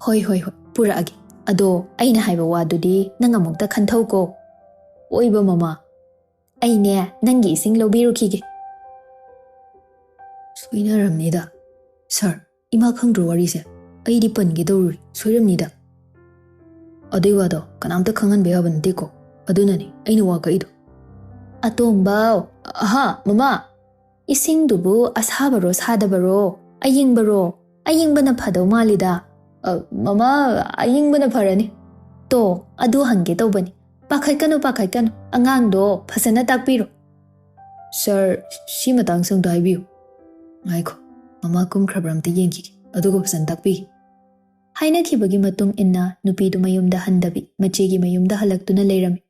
"ꯍꯣꯏ, ꯍꯣꯏ, ꯍꯣꯏ, ꯄꯨꯔꯛꯑꯒꯦ꯫ ꯑꯗꯣ ꯑꯩꯅ ꯍꯥꯏꯕ ꯋꯥꯗꯨꯗꯤ ꯅꯪ ꯑꯃꯨꯛꯇ ꯈꯟꯊꯧꯀꯣ꯫" "ꯑꯣꯏꯕ ꯃꯃꯥ, ꯑꯩꯅꯦ ꯅꯪꯒꯤ ꯏꯁꯤꯡ ꯂꯧꯕꯤꯔꯨꯈꯤꯒꯦ꯫" "ꯁꯣꯏꯅꯔꯝꯅꯤꯗ꯫ ꯁꯥꯔ, ꯏꯃꯥ ꯈꯪꯗ꯭ꯔꯣ ꯋꯥꯔꯤꯁꯦ? ꯑꯩꯗꯤ ꯄꯟꯒꯦ ꯇꯧꯔꯨꯔꯦ, ꯁꯣꯏꯔꯝꯅꯤꯗ꯫" "ꯑꯗꯨꯏ ꯋꯥꯗꯣ ꯀꯅꯥꯝꯇ ꯈꯪꯍꯟꯕ ꯌꯥꯕ ꯅꯠꯇꯦꯀꯣ, ꯑꯗꯨꯅꯅꯤ ꯑꯩꯅ ꯋꯥ ꯀꯛꯏꯗꯣ꯫" "ꯑꯇꯣꯝꯕ, ꯑꯍꯥ, ꯃꯃꯥ, ꯏꯁꯤꯡꯗꯨꯕꯨ ꯑꯁꯥꯕꯔꯣ ꯁꯥꯗꯕꯔꯣ? ꯑꯌꯤꯡꯕꯔꯣ? ꯑꯌꯤꯡꯕꯅ ꯐꯗꯧ ꯃꯥꯜꯂꯤꯗ꯫" "ꯑ, ꯃꯃꯥ, ꯑꯌꯤꯡꯕꯅ ꯐꯔꯅꯤ꯫" "ꯇꯣ, ꯑꯗꯨ ꯍꯪꯒꯦ ꯇꯧꯕꯅꯤ꯫ ꯄꯥꯈꯠꯀꯅꯨ, ꯄꯥꯈꯠꯀꯅꯨ, ꯑꯉꯥꯡꯗꯣ ꯐꯖꯅ ꯇꯥꯛꯄꯤꯔꯣ꯫" "ꯁꯥꯔ, ꯁꯤ ꯃꯇꯥꯡꯁꯦ ꯑꯝꯇ ꯍꯥꯏꯕꯤꯌꯨ꯫" "ꯉꯥꯏꯈꯣ, ꯃꯃꯥ ꯀꯨꯝꯈ꯭ꯔꯕ꯭ꯔꯥ ꯑꯝꯇ ꯌꯦꯡꯈꯤꯒꯦ, ꯑꯗꯨꯒ ꯐꯖꯅ ꯇꯥꯛꯄꯤꯒꯦ꯫" ꯍꯥꯏꯅꯈꯤꯕꯒꯤ ꯃꯇꯨꯡ ꯏꯟꯅ ꯅꯨꯄꯤꯗꯨ ꯃꯌꯨꯝꯗ ꯍꯟꯗꯕꯤ ꯃꯆꯦꯒꯤ ꯃꯌꯨꯝꯗ ꯍꯜꯂꯛꯇꯨꯅ ꯂꯩꯔꯝꯃꯤ꯫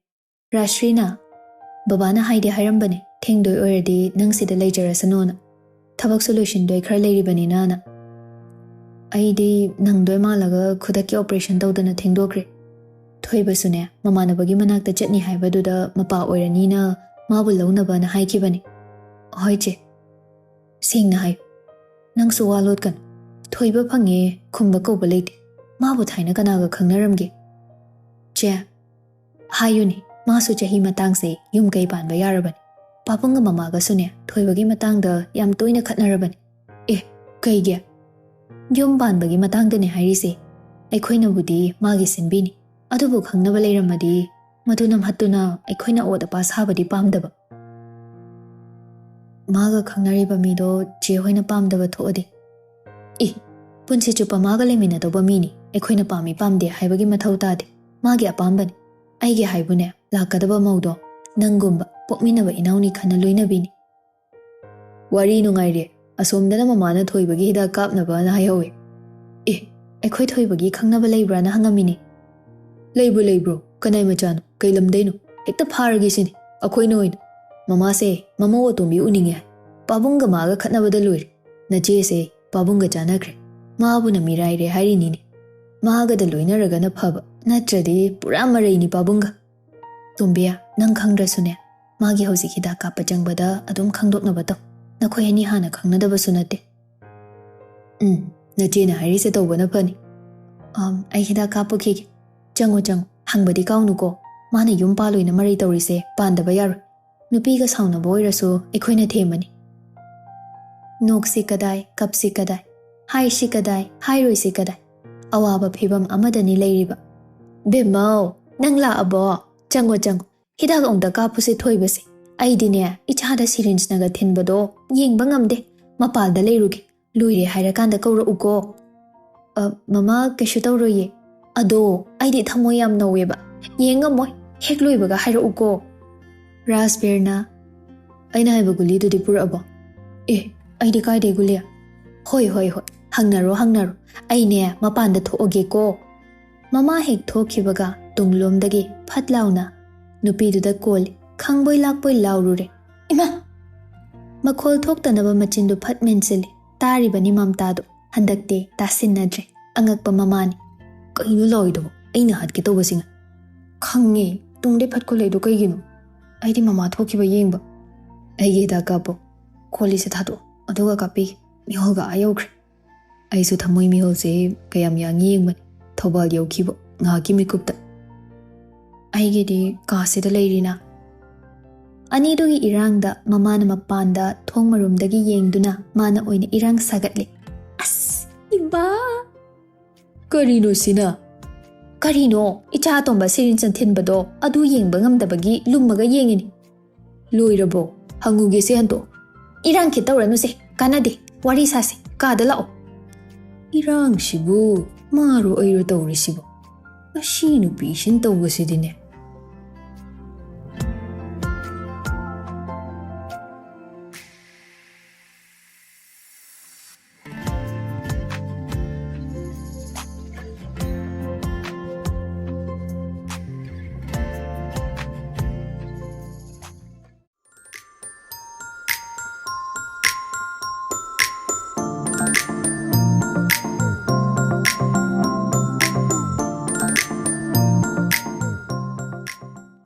ꯔꯥꯁ꯭ꯔꯤꯅ, "ꯕꯕꯥꯅ ꯍꯥꯏꯗꯤ ꯍꯥꯏꯔꯝꯕꯅꯦ, ꯊꯦꯡꯗꯣꯏ ꯑꯣꯏꯔꯗꯤ ꯅꯪ ꯁꯤꯗ ꯂꯩꯖꯔꯁꯅꯣꯅ꯫ ꯊꯕꯛꯁꯨ ꯂꯣꯏꯁꯤꯟꯗꯣꯏ ꯈꯔ ꯂꯩꯔꯤꯕꯅꯤꯅꯅ꯫" "ꯑꯩꯗꯤ ꯅꯪꯗꯣꯏ ꯃꯥꯜꯂꯒ ꯈꯨꯗꯛꯀꯤ ꯑꯣꯄꯔꯦꯁꯟ ꯇꯧꯗꯅ ꯊꯦꯡꯗꯣꯛꯈ꯭ꯔꯦ꯫" ꯊꯣꯏꯕꯁꯨꯅꯦ, ꯃꯃꯥꯟꯅꯕꯒꯤ ꯃꯅꯥꯛꯇ ꯆꯠꯅꯤ ꯍꯥꯏꯕꯗꯨꯗ ꯃꯄꯥ ꯑꯣꯏꯔꯅꯤꯅ ꯃꯥꯕꯨ ꯂꯧꯅꯕꯅ ꯍꯥꯏꯈꯤꯕꯅꯤ꯫ "ꯍꯣꯏ ꯆꯦ꯫" "ꯁꯦꯡꯅ ꯍꯥꯏꯌꯨ, ꯅꯪꯁꯨ ꯋꯥ ꯂꯣꯠꯀꯅꯨ꯫ ꯊꯣꯏꯕ ꯐꯪꯉꯦ ꯈꯨꯝꯕ ꯀꯧꯕ ꯂꯩꯇꯦ꯫ ꯃꯥꯕꯨ ꯊꯥꯏꯅ ꯀꯅꯥꯒ ꯈꯪꯅꯔꯝꯒꯦ?" "ꯆꯦ, ꯍꯥꯏꯌꯨꯅꯦ, ꯃꯥꯁꯨ ꯆꯍꯤ ꯃꯇꯥꯡꯁꯦ ꯌꯨꯝ ꯀꯩ ꯄꯥꯟꯕ ꯌꯥꯔꯕꯅꯤ꯫ ꯄꯥꯕꯨꯡꯒ ꯃꯃꯥꯒꯁꯨꯅꯦ ꯊꯣꯏꯕꯒꯤ ꯃꯇꯥꯡꯗ ꯌꯥꯝ ꯇꯣꯏꯅ ꯈꯠꯅꯔꯕꯅꯤ꯫" "ꯑꯦ, ꯀꯩꯒꯤ?" "ꯌꯨꯝ ꯄꯥꯟꯕꯒꯤ ꯃꯇꯥꯡꯗꯅꯦ ꯍꯥꯏꯔꯤꯁꯦ꯫ ꯑꯩꯈꯣꯏꯅꯕꯨꯗꯤ ꯃꯥꯒꯤ ꯁꯤꯟꯕꯤꯅꯤ, ꯑꯗꯨꯕꯨ ꯈꯪꯅꯕ ꯂꯩꯔꯝꯃꯗꯤ ꯃꯗꯨ ꯅꯝꯍꯠꯇꯨꯅ ꯑꯩꯈꯣꯏꯅ ꯑꯋꯥꯠ ꯑꯄꯥ ꯁꯥꯕꯗꯤ ꯄꯥꯝꯗꯕ꯫" "ꯃꯥꯒ ꯈꯪꯅꯔꯤꯕ ꯃꯤꯗꯣ ꯆꯦ ꯍꯣꯏꯅ ꯄꯥꯝꯗꯕ ꯊꯣꯛꯑꯗꯤ?" "ꯏ, ꯄꯨꯟꯁꯤ ꯆꯨꯞꯄ ꯃꯥꯒ ꯂꯩꯃꯤꯟꯅꯗꯧꯕ ꯃꯤꯅꯤ, ꯑꯩꯈꯣꯏꯅ ꯄꯥꯝꯃꯤ ꯄꯥꯝꯗꯦ ꯍꯥꯏꯕꯒꯤ ꯃꯊꯧ ꯇꯥꯗꯦ꯫ ꯃꯥꯒꯤ ꯑꯄꯥꯝꯕꯅꯤ꯫ ꯑꯩꯒꯤ ꯍꯥꯏꯕꯨꯅꯦ, ꯂꯥꯛꯀꯗꯕ ꯃꯧꯗꯣ ꯅꯪꯒꯨꯝꯕ ꯄꯣꯛꯃꯤꯟꯅꯕ ꯏꯅꯥꯎꯅꯤ ꯈꯟꯅ ꯂꯣꯏꯅꯕꯤꯅꯤ꯫" "ꯋꯥꯔꯤ ꯅꯨꯡꯉꯥꯏꯔꯦ꯫ ꯑꯁꯣꯝꯗꯅ ꯃꯃꯥꯅ ꯊꯣꯏꯕꯒꯤ ꯍꯤꯗꯥꯛ ꯀꯥꯞꯅꯕꯅ ꯍꯥꯏꯍꯧꯋꯦ꯫" "ꯑꯦ, ꯑꯩꯈꯣꯏ ꯊꯣꯏꯕꯒꯤ ꯈꯪꯅꯕ ꯂꯩꯕ꯭ꯔꯥꯅ ꯍꯪꯉꯝꯃꯤꯅꯦ꯫" "ꯂꯩꯕꯨ ꯂꯩꯕ꯭ꯔꯣ? ꯀꯅꯥꯏ ꯃꯆꯥꯅꯣ? ꯀꯩ ꯂꯝꯗꯩꯅꯣ? ꯍꯦꯛꯇ ꯐꯥꯔꯒꯦ ꯁꯤꯅꯤ ꯑꯩꯈꯣꯏꯅ ꯑꯣꯏꯅ꯫ ꯃꯃꯥꯁꯦ ꯃꯃꯧ ꯑꯇꯣꯝꯕꯤ ꯎꯅꯤꯡꯉꯦ ꯍꯥꯏ꯫ ꯄꯥꯕꯨꯡꯒ ꯃꯥꯒ ꯈꯠꯅꯕꯗ ꯂꯣꯏꯔꯦ꯫ ꯅꯆꯦꯁꯦ ꯄꯥꯕꯨꯡꯒ ꯆꯥꯟꯅꯈ꯭ꯔꯦ꯫ ꯃꯥꯕꯨꯅ ꯃꯤꯔꯥꯏꯔꯦ ꯍꯥꯏꯔꯤꯅꯤꯅꯦ꯫ ꯃꯥꯒꯗ ꯂꯣꯏꯅꯔꯒꯅ ꯐꯕ, ꯅꯠꯇ꯭ꯔꯗꯤ ꯄꯨꯔꯥ ꯃꯔꯩꯅꯤ ꯄꯥꯕꯨꯡꯒ꯫" "ꯇꯣꯝꯕꯤ, ꯅꯪ ꯈꯪꯗ꯭ꯔꯁꯨꯅꯦ, ꯃꯥꯒꯤ ꯍꯧꯖꯤꯛ ꯍꯤꯗꯥꯛ ꯀꯥꯞꯄ ꯆꯪꯕꯗ ꯑꯗꯨꯝ ꯈꯪꯗꯣꯛꯅꯕ ꯇꯧ꯫ ꯅꯈꯣꯏ ꯑꯅꯤ ꯍꯥꯟꯅ ꯈꯪꯅꯗꯕꯁꯨ ꯅꯠꯇꯦ꯫" "ꯎꯝ, ꯅꯆꯦꯅ ꯍꯥꯏꯔꯤꯁꯦ ꯇꯧꯕꯅ ꯐꯅꯤ꯫ ꯑꯝ, ꯑꯩ ꯍꯤꯗꯥꯛ ꯀꯥꯞꯄꯨꯈꯤꯒꯦ꯫ ꯆꯪꯉꯣ, ꯆꯪꯉꯣ, ꯍꯪꯕꯗꯤ ꯀꯥꯎꯅꯨꯀꯣ꯫ ꯃꯥꯅ ꯌꯨꯝ ꯄꯥꯜꯂꯣꯏꯅ ꯃꯔꯩ ꯇꯧꯔꯤꯁꯦ ꯄꯥꯟꯗꯕ ꯌꯥꯔꯣꯏ꯫ ꯅꯨꯄꯤꯒ ꯁꯥꯎꯅꯕ ꯑꯣꯏꯔꯁꯨ ꯑꯩꯈꯣꯏꯅ ꯊꯦꯝꯃꯅꯤ꯫ ꯅꯣꯛꯁꯤ ꯀꯗꯥꯏ, ꯀꯞꯁꯤ ꯀꯗꯥꯏ, ꯍꯥꯏꯁꯤ ꯀꯗꯥꯏ, ꯍꯥꯏꯔꯣꯏꯁꯤ ꯀꯗꯥꯏ, ꯑꯋꯥꯕ ꯐꯤꯕꯝ ꯑꯃꯗꯅꯤ ꯂꯩꯔꯤꯕ꯫ ꯕꯦꯝꯃꯧ, ꯅꯪ ꯂꯥꯛꯑꯕꯣ? ꯆꯪꯉꯣ, ꯆꯪꯉꯣ, ꯍꯤꯗꯥꯛ ꯑꯃꯨꯛꯇ ꯀꯥꯞꯄꯨꯁꯦ ꯊꯣꯏꯕꯁꯦ꯫ ꯑꯩꯗꯤꯅꯦ, ꯏꯆꯥꯗ ꯁꯤꯔꯤꯟꯁꯅꯒ ꯊꯤꯟꯕꯗꯣ ꯌꯦꯡꯕ ꯉꯝꯗꯦ꯫ ꯃꯄꯥꯜꯗ ꯂꯩꯔꯨꯒꯦ, ꯂꯣꯏꯔꯦ ꯍꯥꯏꯔꯀꯥꯟꯗ ꯀꯧꯔꯛꯎꯀꯣ꯫ "ꯑ, ꯃꯃꯥ, ꯀꯩꯁꯨ ꯇꯧꯔꯣꯏꯌꯦ꯫ ꯑꯗꯣ ꯑꯩꯗꯤ ꯊꯃꯣꯏ ꯌꯥꯝ ꯅꯧꯋꯦꯕ, ꯌꯦꯡ ꯉꯝꯃꯣꯏ, ꯍꯦꯛ ꯂꯣꯏꯕꯒ ꯍꯥꯏꯔꯛꯎꯀꯣ"꯫ ꯔꯥꯖꯕꯤꯔꯅ, "ꯑꯩꯅ ꯍꯥꯏꯕ ꯒꯨꯂꯤꯗꯨꯗꯤ ꯄꯨꯔꯛꯑꯕꯣ?" "ꯑꯦ, ꯑꯩꯗꯤ ꯀꯥꯏꯗꯩ ꯒꯨꯂꯤ?" "ꯍꯣꯏ, ꯍꯣꯏ, ꯍꯣꯏ, ꯍꯪꯅꯔꯣ, ꯍꯪꯅꯔꯣ, ꯑꯩꯅꯦ ꯃꯄꯥꯟꯗ ꯊꯣꯛꯑꯒꯦꯀꯣ"꯫ ꯃꯃꯥ ꯍꯦꯛ ꯊꯣꯛꯈꯤꯕꯒ ꯇꯨꯡꯂꯣꯝꯗꯒꯤ ꯐꯠ ꯂꯥꯎꯅ ꯅꯨꯄꯤꯗꯨꯗ ꯀꯣꯜꯂꯤ꯫ ꯈꯪꯕꯣꯏ ꯂꯥꯛꯄꯣꯏ ꯂꯥꯎꯔꯨꯔꯦ꯫ "ꯏꯃꯥ!" ꯃꯈꯣꯜ ꯊꯣꯛꯇꯅꯕ ꯃꯆꯤꯟꯗꯨ ꯐꯠ ꯃꯦꯟꯁꯤꯜꯂꯤ꯫ ꯇꯥꯔꯤꯕꯅꯤ ꯃꯝꯇꯥꯗꯣ꯫ ꯍꯟꯗꯛꯇꯤ ꯇꯥꯁꯤꯟꯅꯗ꯭ꯔꯦ꯫ ꯑꯉꯛꯄ ꯃꯃꯥꯅꯤ꯫ "ꯀꯩꯅꯣ ꯂꯥꯎꯔꯤꯗꯨꯕꯣ? ꯑꯩꯅ ꯍꯥꯠꯀꯦ ꯇꯧꯕꯁꯤꯅ?" "ꯈꯪꯉꯦ, ꯇꯨꯡꯗꯩ ꯐꯠ ꯀꯣꯜꯂꯛꯏꯗꯣ ꯀꯩꯒꯤꯅꯣ?" "ꯑꯩꯗꯤ ꯃꯃꯥ ꯊꯣꯛꯈꯤꯕ ꯌꯦꯡꯕ"꯫ "ꯑꯩꯒꯤ ꯍꯤꯗꯥꯛ ꯀꯥꯞꯄꯣ꯫ ꯀꯣꯜꯂꯤꯁꯦ ꯊꯥꯗꯣꯛꯑꯣ, ꯑꯗꯨꯒ ꯀꯥꯞꯄꯤꯒꯦ꯫ ꯃꯤꯍꯣꯜꯒ ꯑꯥ ꯌꯧꯈ꯭ꯔꯦ"꯫ ꯑꯩꯁꯨ ꯊꯃꯣꯏ ꯃꯤꯍꯣꯜꯁꯦ ꯀꯌꯥꯝ ꯌꯥꯡꯉꯤ ꯌꯦꯡꯕꯅꯤ꯫ ꯊꯧꯕꯥꯜ ꯌꯧꯈꯤꯕ ꯉꯥꯏꯍꯥꯛꯀꯤ ꯃꯤꯀꯨꯞꯇ꯫ "ꯑꯩꯒꯤꯗꯤ ꯀꯥꯁꯤꯗ ꯂꯩꯔꯤꯅ"꯫ ꯑꯅꯤꯗꯨꯒꯤ ꯏꯔꯥꯡꯗ ꯃꯃꯥꯅ ꯃꯄꯥꯟꯗ ꯊꯣꯡ ꯃꯔꯨꯝꯗꯒꯤ ꯌꯦꯡꯗꯨꯅ ꯃꯥꯅ ꯑꯣꯏꯅ ꯏꯔꯥꯡ ꯁꯥꯒꯠꯂꯤ꯫ "ꯑꯁ, ꯏꯃꯥ!" "ꯀꯔꯤꯅꯣ ꯁꯤꯅ?" "ꯀꯔꯤꯅꯣ? ꯏꯆꯥ ꯑꯇꯣꯝꯕ ꯁꯤꯔꯤꯟꯁꯅ ꯊꯤꯟꯕꯗꯣ ꯑꯗꯨ ꯌꯦꯡꯕ ꯉꯝꯗꯕꯒꯤ ꯂꯨꯝꯃꯒ ꯌꯦꯡꯉꯤꯅꯤ"꯫ "ꯂꯣꯏꯔꯕꯣ? ꯍꯪꯉꯨꯒꯦꯁꯦ ꯍꯟꯗꯣꯛ"꯫ "ꯏꯔꯥꯡ ꯈꯤꯠ ꯇꯧꯔꯅꯨꯁꯦ, ꯀꯥꯟꯅꯗꯦ꯫ ꯋꯥꯔꯤ ꯁꯥꯁꯦ, ꯀꯥꯗ ꯂꯥꯛꯑꯣ"꯫ "ꯏꯔꯥꯡꯁꯤꯕꯨ ꯃꯥꯔꯣ ꯑꯩꯔꯣ ꯇꯧꯔꯤꯁꯤꯕꯣ? ꯃꯁꯤ ꯅꯨꯄꯤꯁꯤꯅ ꯇꯧꯕꯁꯤꯗꯤꯅꯦ"꯫